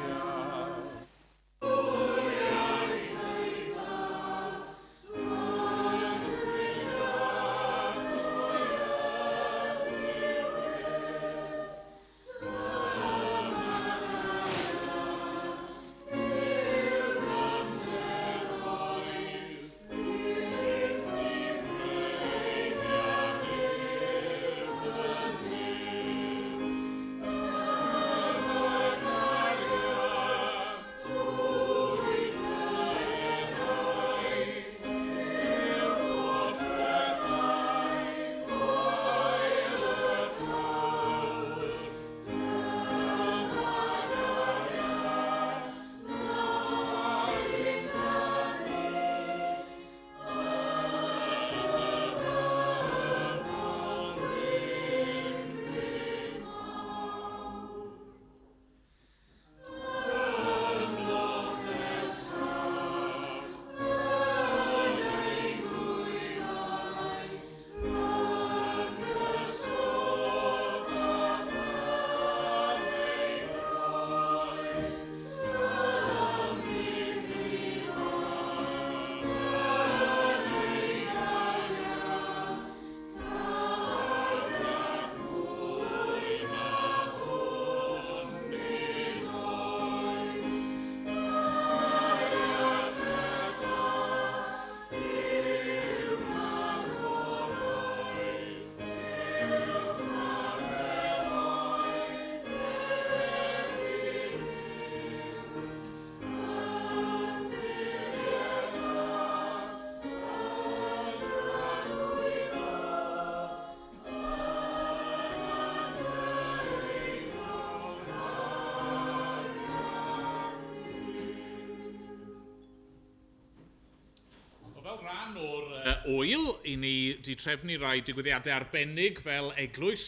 Fel rhan o'r ŵyl, i ni di trefnu rai digwyddiadau arbennig fel eglwys.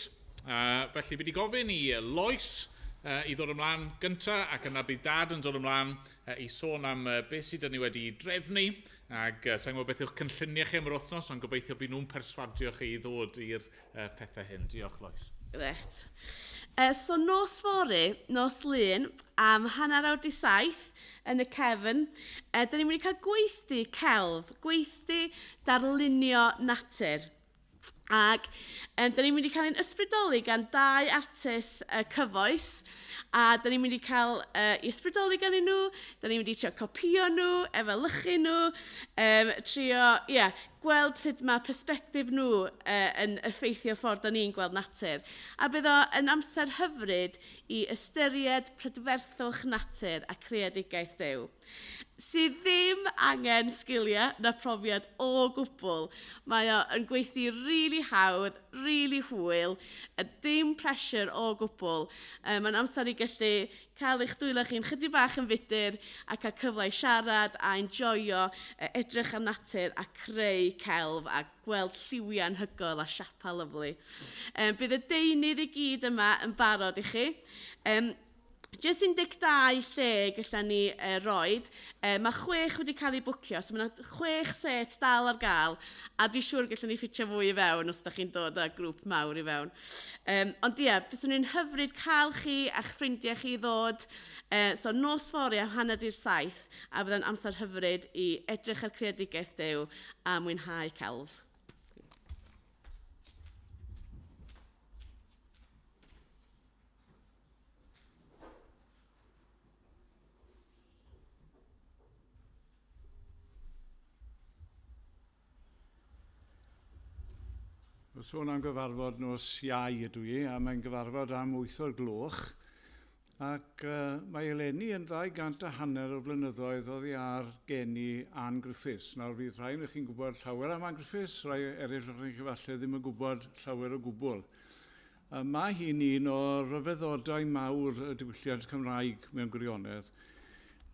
Felly fi wedi gofyn i Lois i ddod ymlaen gynta, ac yna bydd Dad yn dod ymlaen i sôn am beth sydd ni wedi drefnu. Ac sa i'n gwybod beth yw'ch cynlluniau chi am yr wythnos, ond gobeithio bydd nhw'n perswadio chi i ddod i'r pethau hyn. Diolch, Lois. Gret. So nos fory, nos Lun, am 7:30 yn y cefn, dyn ni'n mynd i cael gweithdy celf, gweithdy darlunio natur. Ac dyn ni'n mynd i cael ein ysbrydoli gan dau artist cyfoes, a dyn ni'n mynd i cael i ysbrydoli gan nhw, dyn ni'n mynd i trio copio nhw, efelychu nhw, trio, ie, gweld sut mae persbectif nhw yn effeithio ffordd da ni'n gweld natur. A bydd o yn amser hyfryd i ystyried prydferthwch natur a creadigaeth Duw, sydd ddim angen sgiliau na profiad o gwbl. Mae o yn gweithio rili hawdd, rili hwyl, a dim pressure o gwbl. Mae'n amser i gallu cael eich dwylo chi'n chydig bach yn fudur a cael cyfle i siarad a enjoyo, edrych ar natur a creu celf a gweld lliwiau anhygoel a siapa lyfli. Bydd y deunydd i gyd yma yn barod i chi. Jyst 12 lle gallan ni roed. Mae 6 wedi cael eu bwcio, so mae yna 6 set dal ar gael, a dwi'n siŵr gallan ni ffitio fwy i fewn os ydych chi'n dod â grŵp mawr i fewn. Ond ie, byswn i'n hyfryd cael chi a'ch ffrindiau chi ddod. So nos fory am 6:30, a fydda'n amser hyfryd i edrych ar creadigaeth Duw a mwynhau celf. Sôn am gyfarfod nos Iau ydw i, a mae'n gyfarfod am 8 o'r gloch, ac mae eleni yn 250 o flynyddoedd oddi ar geni Ann Griffiths. Nawr fydd rhai ohonoch chi'n gwybod llawer am Ann Griffiths, rhai eraill ohonoch chi falle ddim yn gwybod llawer o gwbl. Mae hi'n un o ryfeddodau mawr y diwylliant Cymraeg mewn gwirionedd.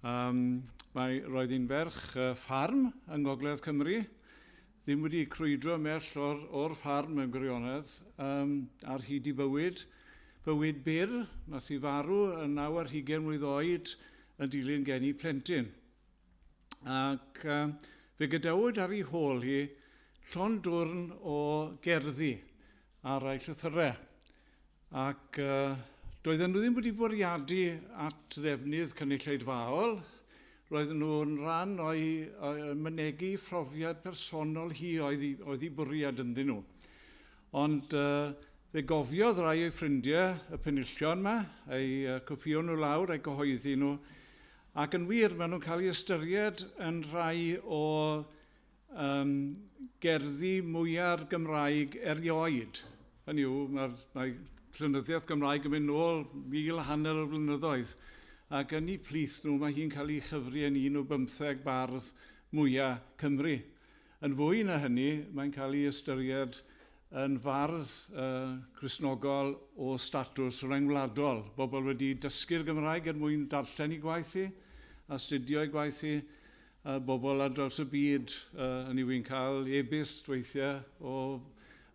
Roedd hi'n ferch ffarm yng Ngogledd Cymru, ddim wedi crwydro ymhell o'r ffarm mewn gwirionedd, ar hyd ei bywyd. Bywyd byr, nath hi farw yn 29 mlwydd oed yn dilyn geni plentyn. Ac fe gadawyd ar ei hôl hi llond dwrn o gerddi a rai llythyrau. Ac doedden nhw ddim wedi bwriadu at ddefnydd cynulleidfaol, roedden nhw'n rhan o'i mynegi phrofiad personol hi oedd ei bwriad ynddyn nhw. Ond fe gofiodd rai o'i ffrindiau y penillion yma, eu copïo nhw lawr, eu cyhoeddi nhw, ac yn wir maen nhw'n cael eu ystyried yn rhai o gerddi mwyaf Gymraeg erioed. Hynny yw, mae llenyddiaeth Gymraeg yn mynd nôl 1,500 o flynyddoedd, ac yn eu plith nhw mae hi'n cael ei chyfri yn un o 15 bardd mwyaf Cymru. Yn fwy na hynny, mae'n cael ei ystyried yn fardd Cristnogol o statws rhyngwladol. Bobl wedi dysgu'r Gymraeg er mwyn darllen ei gwaith hi, astudio ei gwaith hi, bobl ar draws y byd yn yw'n cael e-byst weithiau o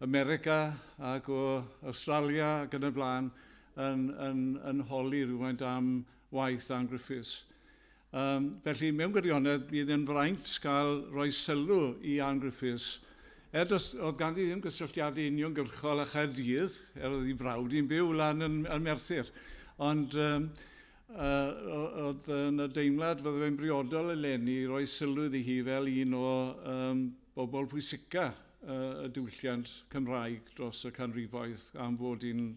America ac o Australia ac yn y blaen yn holi rhywfaint am waith Ann Griffiths. Felly, mewn gwirionedd, bydd yn fraint cael rhoi sylw i Ann Griffiths. Oedd ganddi ddim gysylltiadau uniongyrchol â Chaerdydd, oedd ei brawd hi'n byw lan yn Merthyr. Ond oedd yna deimlad fydde fe'n briodol eleni i roi sylw iddi hi fel un o bobl pwysica y diwylliant Cymraeg dros y canrifoedd am fod hi'n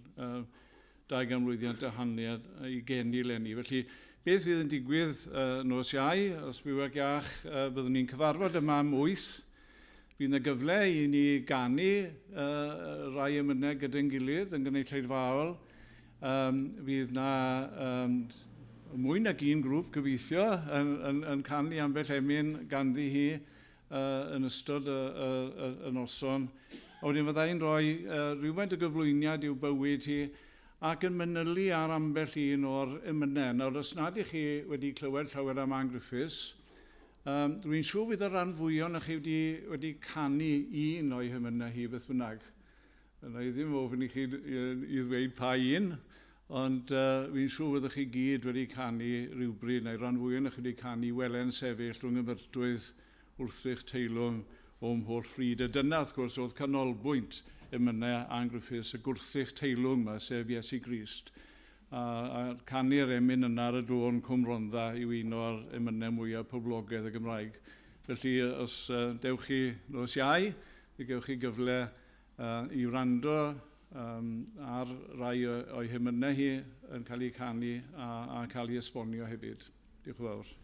200 mlwyddiant a hanner i geni eleni. Felly, beth fydd yn digwydd nos Iau, os byw ac iach, byddwn ni'n cyfarfod yma am 8. Bydd yna gyfle i ni ganu rai emynau gyda'n gilydd yn gynulleidfaol. Fydd yna mwy nag un grŵp gobeithio yn canu ambell emyn ganddi hi yn ystod y noson. A wedyn fydda i'n rhoi rhywfaint o gyflwyniad i'w bywyd hi ac yn manylu ar ambell un o'r emynau. Nawr, os nad ych chi wedi clywed llawer am Ann Griffiths, dwi'n siŵr fydd y rhan fwyaf ohonoch chi wedi canu un o'i hemynau hi beth bynnag. Wna i ddim ofyn i chi i ddweud pa un, ond fi'n siŵr fyddwch chi gyd wedi canu rhywbryd, neu rhan fwyaf ohonoch chi wedi canu Welen Sefyll rhwng y myrtwydd wrthrych teilwng o'm holl fryd. A dyna, wrth gwrs, oedd canolbwynt emynau Ann Griffiths, y gwrthrych teilwng yma, sef Iesu Grist. A canu'r emyn yna ar y dôn Cwm Rhondda yw un o'r emynau mwyaf poblogaidd y Gymraeg. Felly, os dewch chi nos Iau, fe gewch chi gyfle i wrando ar rai o'i hemynau hi yn cael eu canu a cael eu esbonio hefyd. Diolch yn fawr.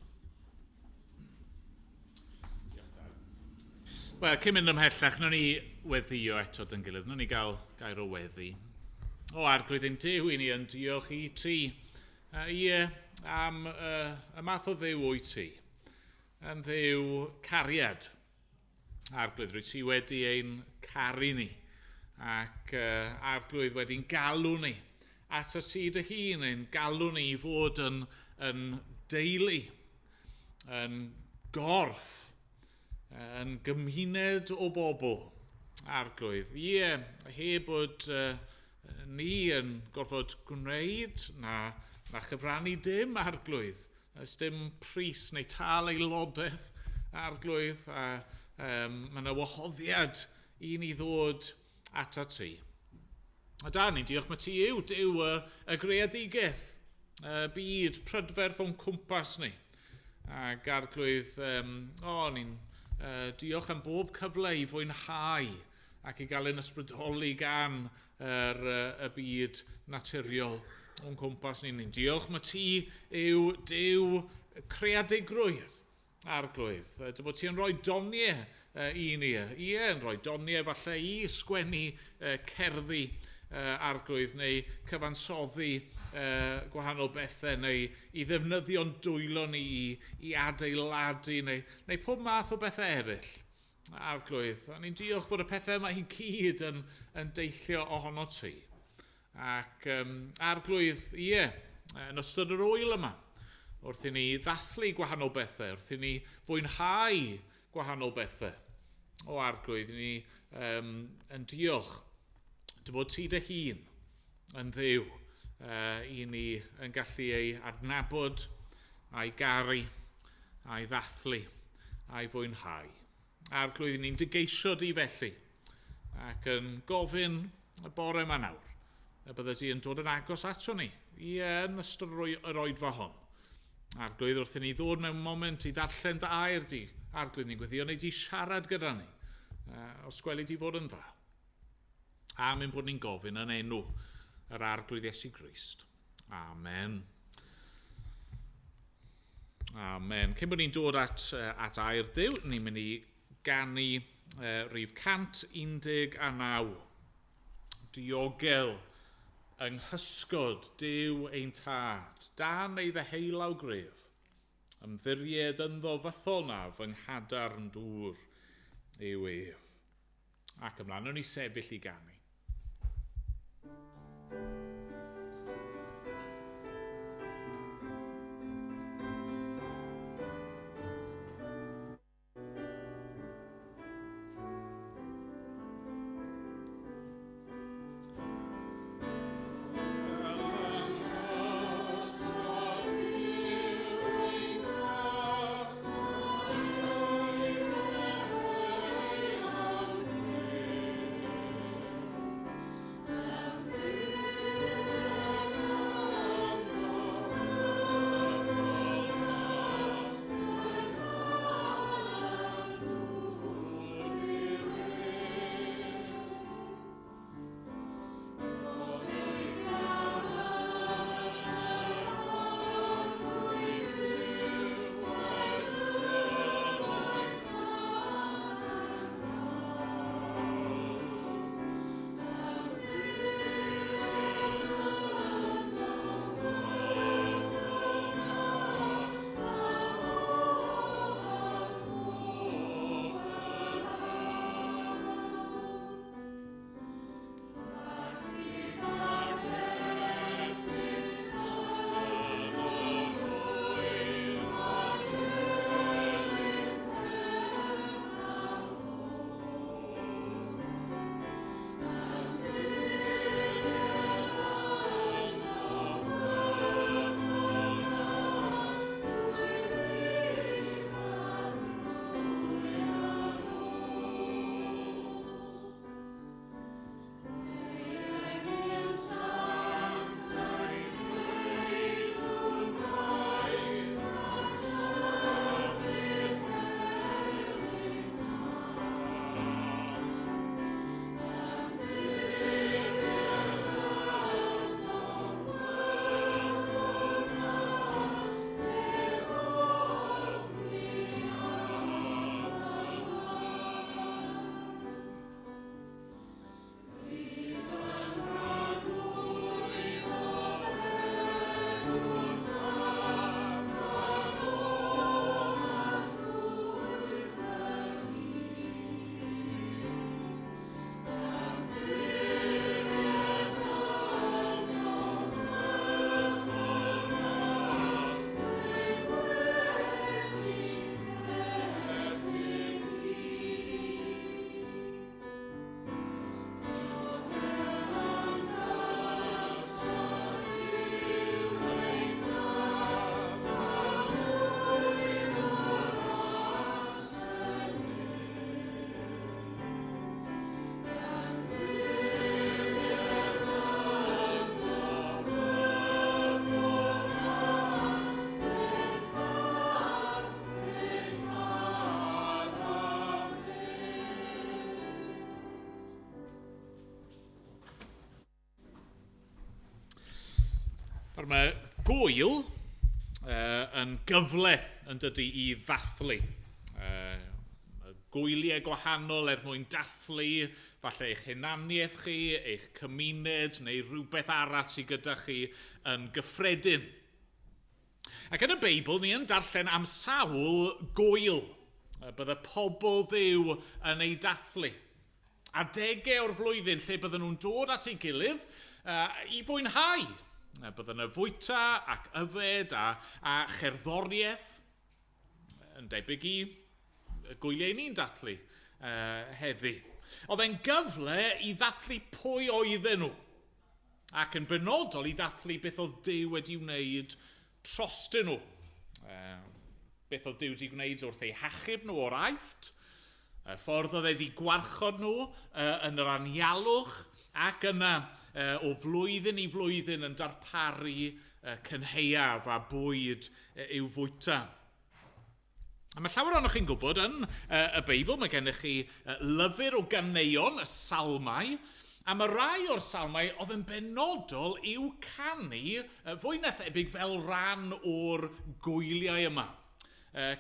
Wel, cyn mynd ymhellach, nawn ni weddïo eto dyn gilydd. Nawn ni gael gair o weddi. O Arglwydd ein Duw, i ni yn diolch i ti ie, am y math o Dduw wyt ti. Yn Dduw cariad. Arglwydd, rwyt ti wedi ein caru ni ac Arglwydd wedi'n galw ni at y ti dy hun, ein galw ni i fod yn deulu, yn gorff, yn gymuned o bobl, Arglwydd. Ie, heb bod ni yn gorfod gwneud na chyfrannu dim, Arglwydd. Oes dim pris neu tal aelodaeth, Arglwydd, a mae yna wahoddiad i ni ddod atat ti. A da ni'n diolch mae ti yw Duw y greadigaeth, y byd prydferth o'n cwmpas ni. Ac Arglwydd, ni'n diolch am bob cyfle i fwynhau ac i gael ein ysbrydoli gan y byd naturiol o'n cwmpas ni. Ni'n diolch mae ti yw Duw creadigrwydd, Arglwydd. Dy fod ti yn rhoi doniau i ni. Ie, yn rhoi doniau falle i sgwennu cerddi, Arglwydd, neu cyfansoddi gwahanol bethau, neu i ddefnyddio'n dwylo ni i adeiladu, neu pob math o bethau eraill, Arglwydd. A ni'n diolch bod y pethau yma i gyd yn deillio ohono ti. Ac Arglwydd, ie, yn ystod yr wyl yma, wrth i ni ddathlu gwahanol bethau, wrth i ni fwynhau gwahanol bethau, o Arglwydd, ni yn diolch dy fod ti dy hun yn Dduw i ni yn gallu ei adnabod a'i garu, a'i ddathlu, a'i fwynhau. Arglwydd, ni'n dygeisio di felly, ac yn gofyn y bore yma nawr, y bydde ti yn dod yn agos ato ni, i yn ystod yr oedfa hon. Arglwydd, wrth i ni ddod mewn moment i ddarllen dy air di, Arglwydd, ni'n gweddio neu di siarad gyda ni, os gweli di fod yn dda. A mynd bod ni'n gofyn yn enw yr Arglwydd Iesu Grist. Amen. Amen. Cyn bod ni'n dod at air Duw, ni'n mynd i ganu rhif 119. Diogel yng nghysgod Duw ein tad, dan ei ddeheulaw gref, ymddiried ynddo fythol na fy nghadarn dŵr yw ef. Ac ymlaen, o'n i sefyll i ganu. Nawr mae gwyl yn gyfle yn dydy i ddathlu. Gwyliau gwahanol er mwyn dathlu, falle eich hunaniaeth chi, eich cymuned neu rhywbeth arall sydd gyda chi yn gyffredin. Ac yn y Beibl, ni yn darllen am sawl gwyl. Bydde pobl Dduw yn ei dathlu. Adegau o'r flwyddyn lle bydden nhw'n dod at ei gilydd i fwynhau. Bydden nhw'n fwyta ac yfed a cherddoriaeth yn debyg i gwyliau ni'n dathlu heddi. Oedd e'n gyfle i ddathlu pwy oedden nhw, ac yn benodol i ddathlu beth oedd Duw wedi wneud trostyn nhw. Beth oedd Duw wedi gwneud wrth eu hachub nhw o'r Aifft, y ffordd oedd wedi gwarchod nhw yn yr anialwch, ac yna o flwyddyn i flwyddyn yn darparu cynhaeaf a bwyd i'w fwyta. A mae llawer ohonoch chi'n gwybod, yn y Beibl mae gennych chi lyfr o ganeuon, y Salmau, a mae rai o'r Salmau oedd yn benodol i'w canu fwy na thebyg fel rhan o'r gwyliau yma.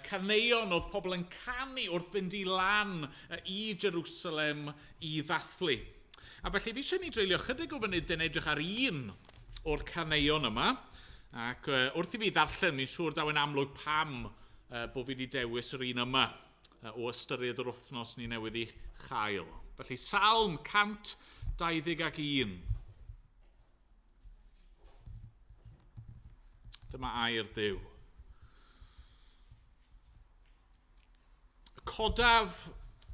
Caneuon oedd pobl yn canu wrth fynd i lan i Jerusalem i ddathlu. A felly fi eisiau ni dreulio chydig o funud yn edrych ar un o'r caneuon yma, ac wrth i fi ddarllen, ni'n siŵr daw yn amlwg pam bod fi wedi dewis yr un yma o ystyried yr wythnos ni newydd ei chael. Felly Salm 121. Dyma air Duw. Codaf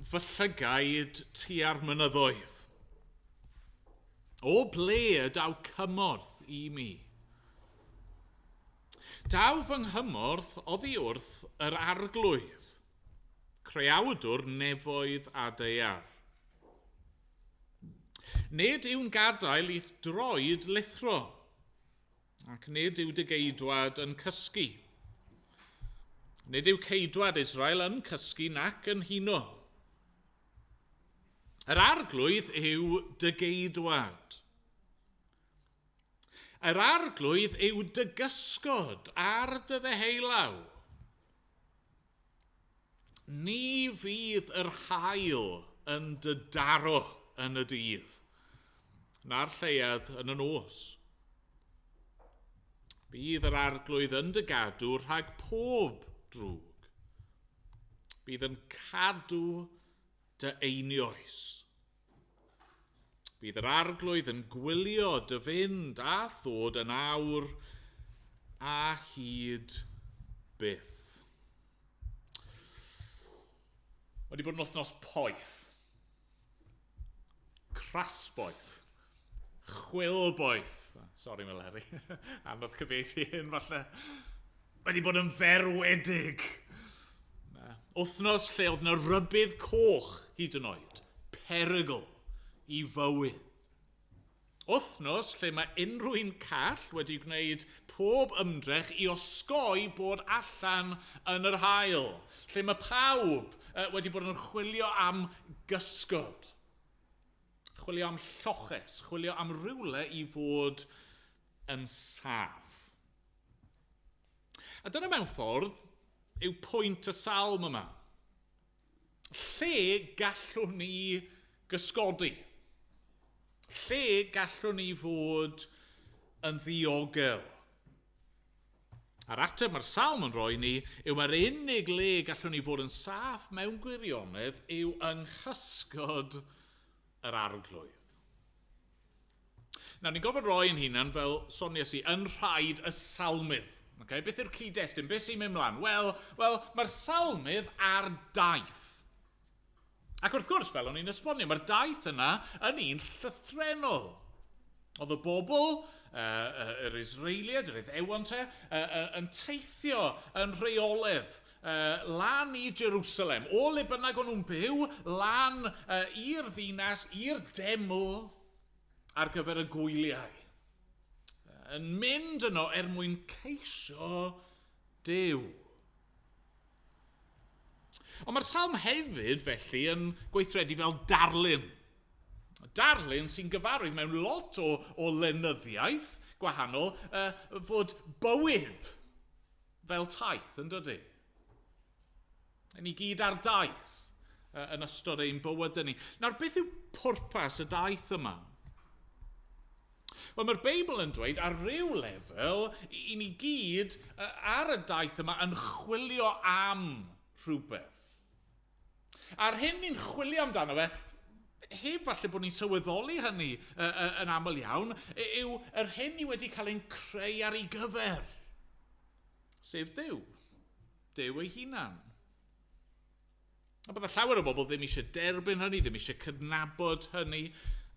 fy llygaid tua'r mynyddoedd. O ble y daw cymorth i mi? Daw fy nghymorth oddi wrth yr Arglwydd, creawdwr nefoedd a daear. Nid yw'n gadael i'th droed lithro, ac nid yw dy geidwad yn cysgu. Nid yw ceidwad Israel yn cysgu nac yn huno. Yr Arglwydd yw dy geidwad. Yr Arglwydd yw dy gysgod ar dy ddeheulaw. Ni fydd yr haul yn dy daro yn y dydd, na'r lleuad yn y nos. Bydd yr Arglwydd yn dy gadw rhag pob drwg. Bydd yn cadw dy einioes. Bydd yr Arglwydd yn gwylio dy fynd a thod yn awr a hyd byth. Wedi bod yn wythnos poeth. Crasboeth. Chwilboeth. Sori, Meleri. Anodd cyfieithu hyn, falle. Wedi bod yn ferwedig. Wythnos lle oedd yna rybudd coch hyd yn oed. Perygl i fywyd. Wythnos lle mae unrhyw un call wedi gwneud pob ymdrech i osgoi bod allan yn yr haul. Lle mae pawb wedi bod yn chwilio am gysgod. Chwilio am lloches, chwilio am rywle i fod yn saff. A dyna mewn ffordd yw pwynt y salm yma. Lle gallwn ni gysgodi? Lle gallwn ni fod yn ddiogel? A'r ateb mae'r salm yn rhoi ni yw mae'r unig le gallwn ni fod yn saff mewn gwirionedd yw yng nghysgod yr Arglwydd. Nawr, ni'n gofod roi yn hunan, fel soniais i, yn rhaid y salmydd. Okay? Beth yw'r cyd-destun? Beth sy'n mynd mlaen? Wel, mae'r salmydd ar daith. Ac wrth gwrs, fel o'n i'n esbonio, mae'r daith yna yn un llythrennol. Oedd y bobl, yr Israeliaid, yr Iddewon te, yn teithio yn rheoledd lan i Jerusalem. O le bynnag o'n nhw'n byw, lan i'r ddinas, i'r deml, ar gyfer y gwyliau. Yn mynd yno er mwyn ceisio Duw. Ond mae'r salm hefyd, felly, yn gweithredu fel darlun. Darlun sy'n gyfarwydd mewn lot o lenyddiaeth. gwahanol, fod bywyd fel taith, yn dydy? Ni gyd ar daith yn ystod ein bywydau ni. Nawr, beth yw pwrpas y daith yma? Wel, mae'r Beibl yn dweud ar ryw lefel i ni gyd ar y daith yma yn chwilio am rhywbeth. A'r hyn ni'n chwilio amdano fe, heb falle bod ni'n sylweddoli hynny yn aml iawn, yw yr hyn ni wedi cael ein creu ar ei gyfer. Sef Duw. Duw ei hunan. A bydde llawer o bobl ddim eisiau derbyn hynny, ddim eisiau cydnabod hynny.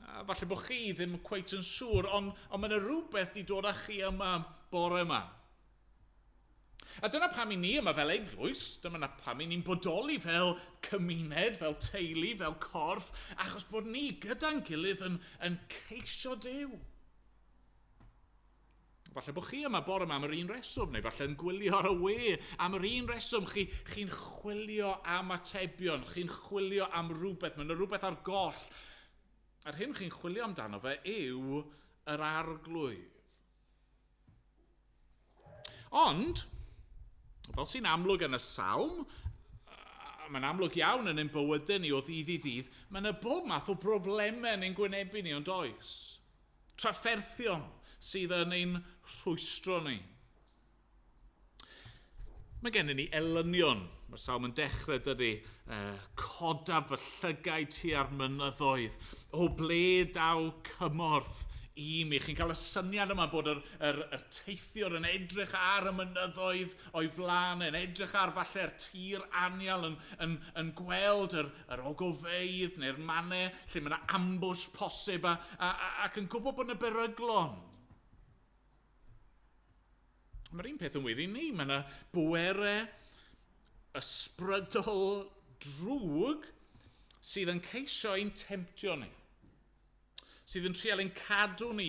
A falle bod chi ddim cweit yn siŵr, ond mae yna rhywbeth wedi dod â chi yma bore yma. A dyna pam i ni yma fel eglwys, dyna pam i ni'n bodoli fel cymuned, fel teulu, fel corff, achos bod ni gyda'n gilydd yn ceisio Duw. Falle bod chi yma bore yma am yr un reswm, neu falle yn gwylio ar y we am yr un reswm. Chi'n chwilio am atebion, chi'n chwilio am rhywbeth, mae yna rhywbeth ar goll. A'r hyn chi'n chwilio amdano fe yw yr Arglwydd. Ond, fel sy'n amlwg yn y salm, mae'n amlwg iawn yn ein bywydau ni o ddydd i ddydd, mae yna bob math o broblemau yn ein gwynebu ni, ond oes. Trafferthion sydd yn ein rhwystro ni. Mae gennym ni elynion. Mae'r salm yn dechrau, dydy, codaf fy llygaid tua'r mynyddoedd. O ble daw cymorth i mi? Chi'n cael y syniad yma bod yr teithiwr yn edrych ar y mynyddoedd o'i flaen, yn edrych ar falle'r tir anial, yn gweld yr ogofeydd neu'r mannau lle mae yna ambush posib ac yn gwybod bod yna beryglon. Mae'r un peth yn wir i ni. Mae yna bwerau ysbrydol drwg sydd yn ceisio ein temtio ni. Sydd yn trial ein cadw ni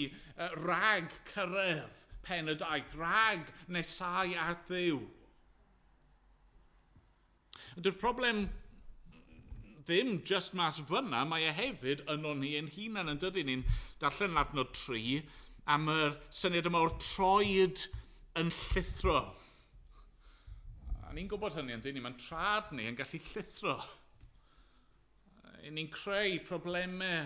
rhag cyrraedd pen y daith, rhag nesau at Dduw. Ond dyw'r problem ddim just mas fyna, mae e hefyd yno ni ein hunan, yn dydy. Ni'n darllen yn adnod 3 am yr syniad yma o'r troed yn llithro. A ni'n gwybod hynny, yn dyn ni, mae'n trad ni yn gallu llithro. Ni'n creu problemau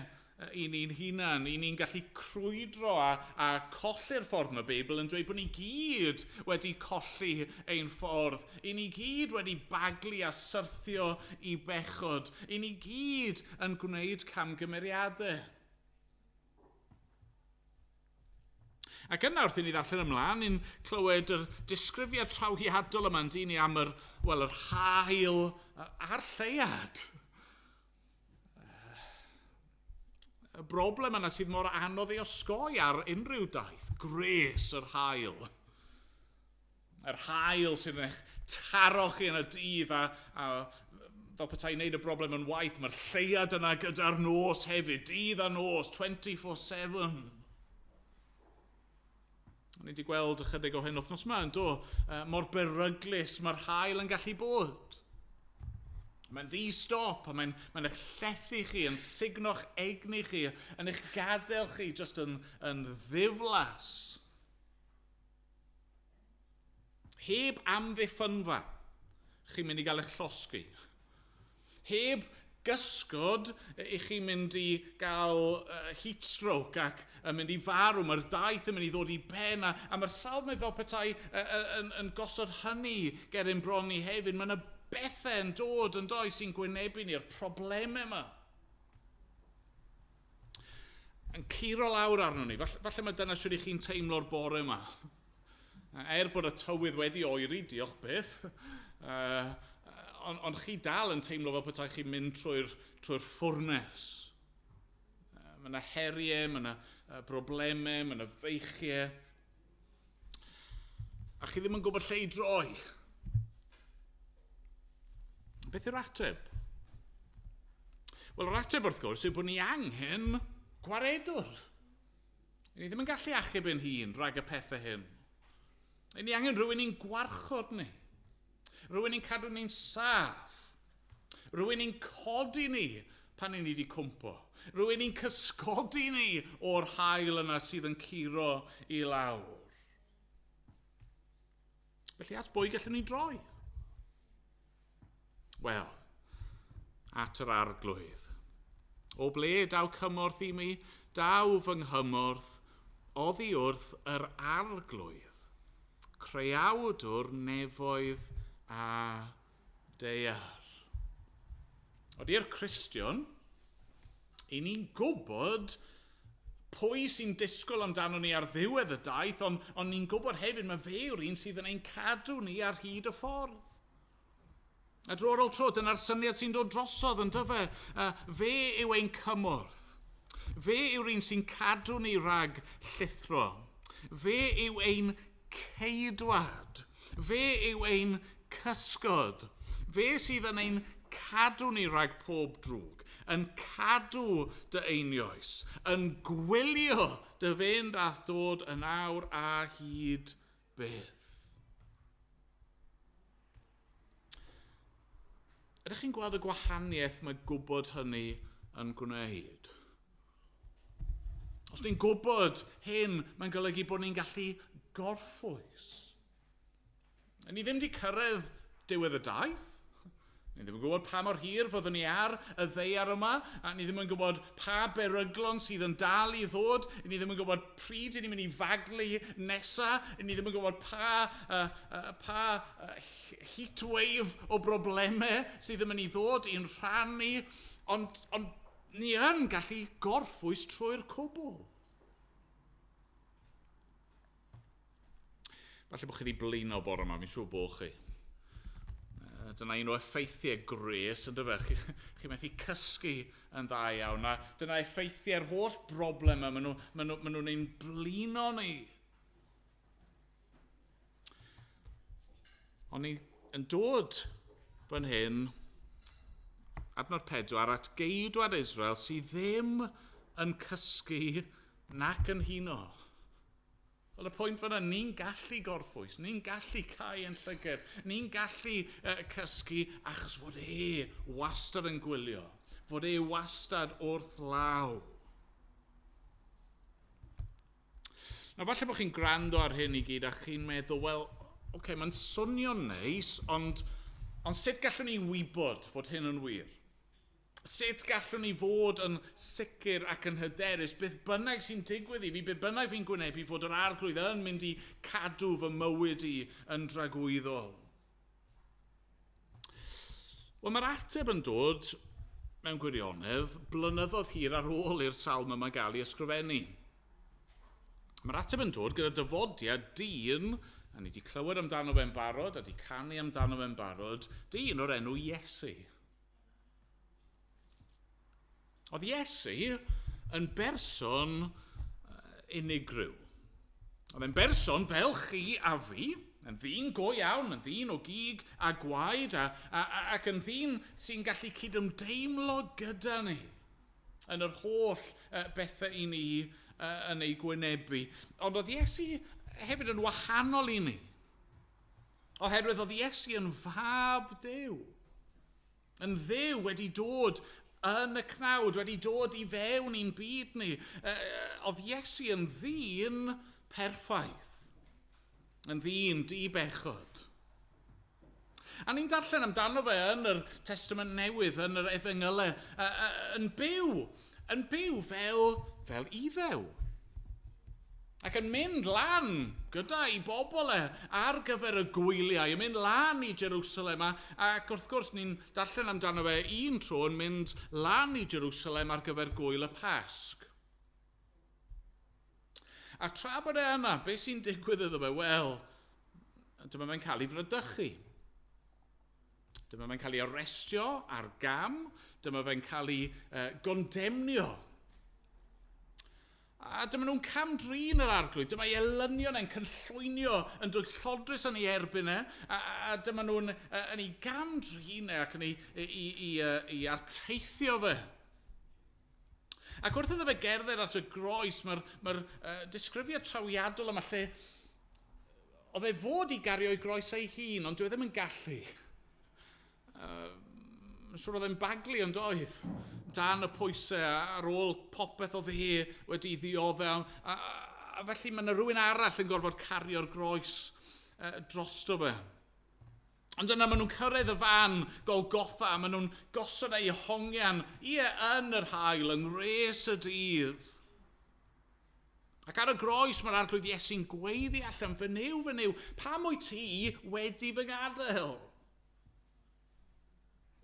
i ni'n hunan, i ni'n gallu crwydro a colli'r ffordd. Mae Beibl yn dweud bod ni gyd wedi colli ein ffordd. I ni gyd wedi baglu a syrthio i bechod. I ni gyd yn gwneud camgymeriadau. Ac yna wrth i ni ddarllen ymlaen, ni'n clywed yr disgrifiad trawiadol yma yn dyn ni am yr haul a'r lleuad. Y broblem yna sydd mor anodd ei osgoi ar unrhyw daith, gwres yr haul. Yr haul sydd yn eich taro chi yn y dydd a fel petai wneud y broblem yn waith, mae'r lleuad yna gyda'r nos hefyd, dydd a nos, 24/7. Ni wedi gweld ychydig o hyn wythnos yma, yn do, mor beryglus mae'r haul yn gallu bod. Mae'n ddi-stop a mae'n eich llethu chi, yn sugno'ch egni chi, yn eich gadael chi just yn ddiflas. Heb amddiffynfa, chi'n mynd i gael eich llosgi. Heb gysgod, i chi'n mynd i gael heat stroke ac yn mynd i farw. Mae'r daith yn mynd i ddod i ben a mae'r salmydd fel petai yn gosod hynny ger ein bron ni hefyd. Mae yna bethau yn dod yn does sy'n gwynebu ni'r problemau yma. Yn curo lawr arno ni. Falle mae dyna sut i chi'n teimlo'r bore yma. Er bod y tywydd wedi oeri, diolch byth, ond chi dal yn teimlo fel petai chi'n mynd trwy'r ffwrnes. Mae yna heriau, mae yna broblemau, mae yna feichiau. A chi ddim yn gwybod lle i droi. Beth yw'r ateb? Wel, yr ateb wrth gwrs yw bod ni angen gwaredwr. Ni ddim yn gallu achub ein hun rhag y pethau hyn. Ni angen rhywun i'n gwarchod ni. Rhywun i'n cadw ni'n saff. Rhywun i'n codi ni pan i ni wedi cwmpo. Rhywun i'n cysgodi ni o'r haul yna sydd yn curo i lawr. Felly at bwy gallwn ni droi? Wel, at yr Arglwydd. O ble daw cymorth i mi? Daw fy nghymorth oddi wrth yr Arglwydd, creawdwr nefoedd a daear. Ond i'r Cristion, i ni'n gwybod pwy sy'n disgwyl amdano ni ar ddiwedd y daith, ond ni'n gwybod hefyd mae fe yw'r un sydd yn ein cadw ni ar hyd y ffordd. A dro ar ôl tro, dyna'r syniad sy'n dod drosodd yn dyfe. Fe yw ein cymorth. Fe yw'r un sy'n cadw ni rhag llithro. Fe yw ein ceidwad. Fe yw ein cysgod. Fe sydd yn ein cadw ni rhag pob drwg, yn cadw dy einioes, yn gwylio dy fynd a'th dod yn awr a hyd byth. Ydych chi'n gweld y gwahaniaeth mae gwybod hynny yn gwneud? Os ni'n gwybod hyn, mae'n golygu bod ni'n gallu gorffwys. Ni ddim wedi cyrraedd diwedd y daith. Ni ddim yn gwybod pa mor hir fyddwn ni ar y ddaear yma, a ni ddim yn gwybod pa beryglon sydd yn dal i ddod, ni ddim yn gwybod pryd ni'n mynd i faglu nesa, ni ddim yn gwybod pa heatwave o broblemau sydd yn mynd i ddod i'n rhan ni, ond ni yn gallu gorffwys trwy'r cwbl. Falle bod chi wedi blino bore yma, fi'n siŵr bod chi. Dyna un o effeithiau gwres, yn dyfe? Chi methu cysgu yn dda iawn. A dyna effeithiau'r holl broblem yma. Maen nhw'n ein blino ni. Ond ni yn dod fan hyn, adnod 4, at geidwad Israel sydd ddim yn cysgu nac yn huno. Wel, y pwynt fan'na, ni'n gallu gorffwys, ni'n gallu cau yn llygad, ni'n gallu cysgu achos fod e wastad yn gwylio, fod e wastad wrth law. Nawr, falle bod chi'n gwrando ar hyn i gyd a chi'n meddwl, wel, oce, mae'n swnio'n neis, ond sut gallwn ni wybod fod hyn yn wir? Sut gallwn ni fod yn sicr ac yn hyderus, beth bynnag sy'n digwydd i fi, beth bynnag fi'n gwynebu, fod yr Arglwydd yn mynd i cadw fy mywyd i yn dragwyddol? Wel, mae'r ateb yn dod mewn gwirionedd blynyddoedd hir ar ôl i'r salm yma gael ei ysgrifennu. Mae'r ateb yn dod gyda dyfodiad dyn, a ni wedi clywed amdano fe'n barod, a wedi canu amdano fe'n barod, dyn o'r enw Iesu. Oedd Iesu yn berson unigryw. Oedd e'n berson fel chi a fi, yn ddyn go iawn, yn ddyn o gig a gwaed, ac yn ddyn sy'n gallu cydymdeimlo gyda ni yn yr holl bethau i ni yn ei gwynebu. Ond oedd Iesu hefyd yn wahanol i ni, oherwydd oedd Iesu yn fab Duw, yn Dduw wedi dod yn y cnawd, wedi dod i fewn i'n byd ni. Oedd Iesu yn ddyn perffaith, yn ddyn di-bechod. A ni'n darllen amdano fe yn yr Testament Newydd, yn yr Efengylau, yn byw fel Iddew. Ac yn mynd lan gyda'i bobl e ar gyfer y gwyliau, yn mynd lan i Jerusalem, ac wrth gwrs ni'n darllen amdano fe un tro yn mynd lan i Jerusalem ar gyfer gwyl y Pasg. A tra bod e yna, beth sy'n digwydd iddo fe? Wel, dyma fe'n cael ei fradychu. Dyma fe'n cael ei arestio ar gam, dyma fe'n cael ei gondemnio. A dyma nhw'n cam-drin yr Arglwydd, dyma ei elynion e'n cynllwynio yn dwyllodrus yn ei erbyn e, a dyma nhw'n yn ei gam-drin e ac yn ei arteithio fe. Ac wrth iddo fe gerdded at y groes, mae'r disgrifiad trawiadol yma lle oedd e fod i gario ei groes ei hun, ond dyw e ddim yn gallu. Mae'n siŵr oedd e'n baglu yn doedd, dan y pwysau ar ôl popeth oedd e wedi ddioddef. A felly mae yna rhywun arall yn gorfod cario'r groes drosto fe. Ond yna maen nhw'n cyrraedd y fan Golgotha, maen nhw'n gosod eu hongian, ie, yn yr haul, yng ngwres y dydd. Ac ar y groes mae'r Arglwydd Iesu'n gweiddi allan, fy Nuw, fy Nuw, pam wyt ti wedi fy ngadael?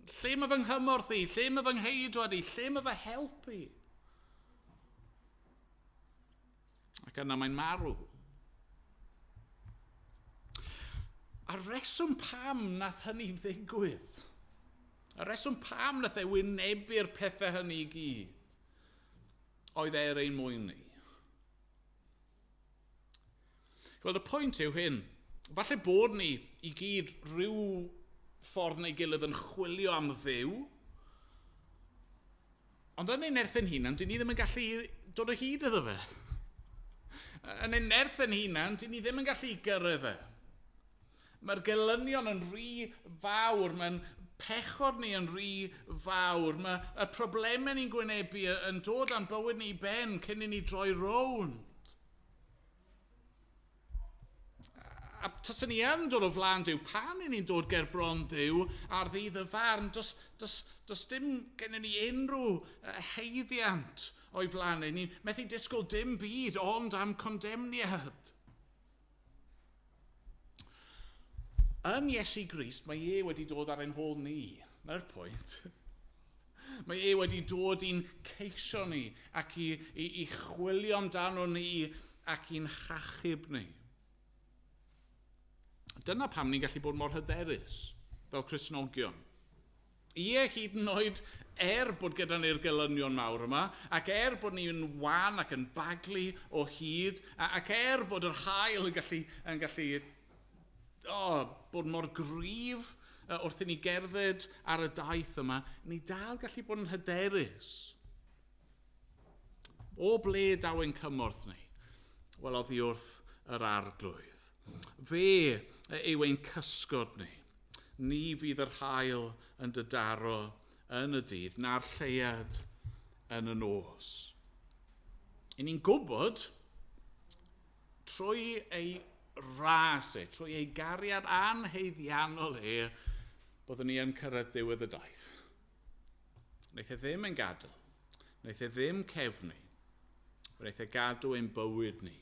Lle mae fy nghymorth i? Lle mae fy ngheidwad i? Lle mae fy help i? Ac yna mae'n marw. A reswm pam nath hynny ddigwydd, a reswm pam nath e wynebu'r pethau hynny i gyd, oedd er ein mwyn ni. Wel, y pwynt yw hyn. Falle bod ni i gyd rhyw ffordd neu gilydd yn chwilio am Dduw, ond yn ein nerth ein hunan, dyn ni ddim yn gallu dod o hyd iddo fe. Yn ein nerth ein hunan, dyn ni ddim yn gallu gyrraedd e. Mae'r gelynion yn rhy fawr, mae'n pechod ni yn rhy fawr, mae y problemau ni'n gwynebu yn dod â'n bywyd ni i ben cyn i ni droi rownd. A taswn ni yn dod o flaen Duw, pan i ni'n dod ger bron Duw ar ddydd y farn, does dim gennym ni unrhyw haeddiant o'i flaen ni. Ni'n methu disgwyl dim byd ond am condemniad. Yn Iesu Grist, mae e wedi dod ar ein hôl ni. Na'r pwynt. Mae e wedi dod i'n ceisio ni ac i chwilio amdano ni ac i'n hachub ni. Dyna pam ni'n gallu bod mor hyderus fel Cristnogion. Ie, hyd yn oed er bod gyda ni'r gelynion mawr yma, ac er bod ni'n wan ac yn baglu o hyd, ac er fod yr haul yn gallu bod mor gryf wrth i ni gerdded ar y daith yma, ni dal gallu bod yn hyderus. O ble daw ein cymorth ni? Wel, oddi wrth yr Arglwydd. Fe yw ein cysgod ni. Ni fydd yr haul yn dydaro yn y dydd, na'r lleuad yn y nos. I ni'n gwybod, trwy ei ras e, trwy ei gariad anhaeddiannol e, byddwn ni yn cyrraedd diwedd y daith. Wnaeth e ddim yn gadael, wnaeth e ddim cefnu, wnaeth e gadw ein bywyd ni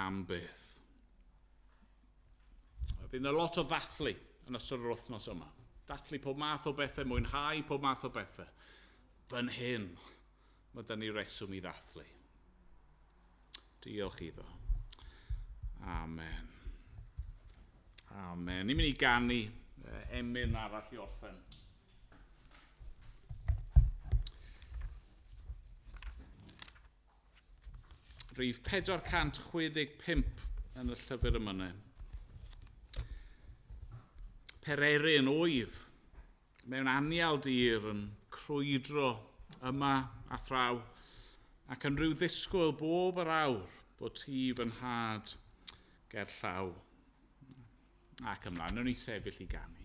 am byth. Fydd yna lot o ddathlu yn ystod yr wythnos yma. Dathlu pob math o bethau, mwynhau pob math o bethau. Fan hyn, mae 'da ni reswm i ddathlu. Diolch iddo. Amen. Amen. Ni'n mynd i ganu emyn arall i orffen. Rhif 465 yn y llyfr emynau. Pererin wyf mewn anial dir yn crwydro yma a thraw ac yn rhyw ddisgwyl bob yr awr bod ti fy nhad ger llaw. Ac ymlaen, wnawn ni sefyll i ganu.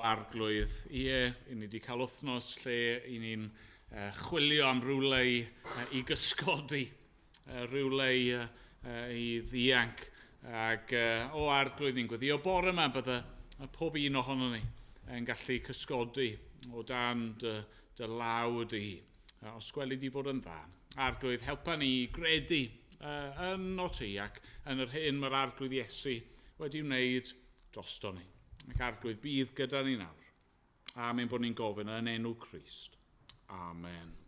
Arglwydd, ie, i ni wedi cael wythnos lle i ni'n chwilio am rywle i gysgodi, rhywle i ddianc. Ac o Arglwydd, ni'n gweddio bore yma bydde pob un ohono ni yn gallu cysgodi o dan dy law di. Os gweli di fod yn dda. Arglwydd, helpa ni i gredu yn o ti ac yn yr hyn mae'r Arglwydd Iesu wedi wneud drosto ni. Ac Arglwydd, bydd gyda ni nawr. Am ein bod ni'n gofyn yn enw Crist. Amen.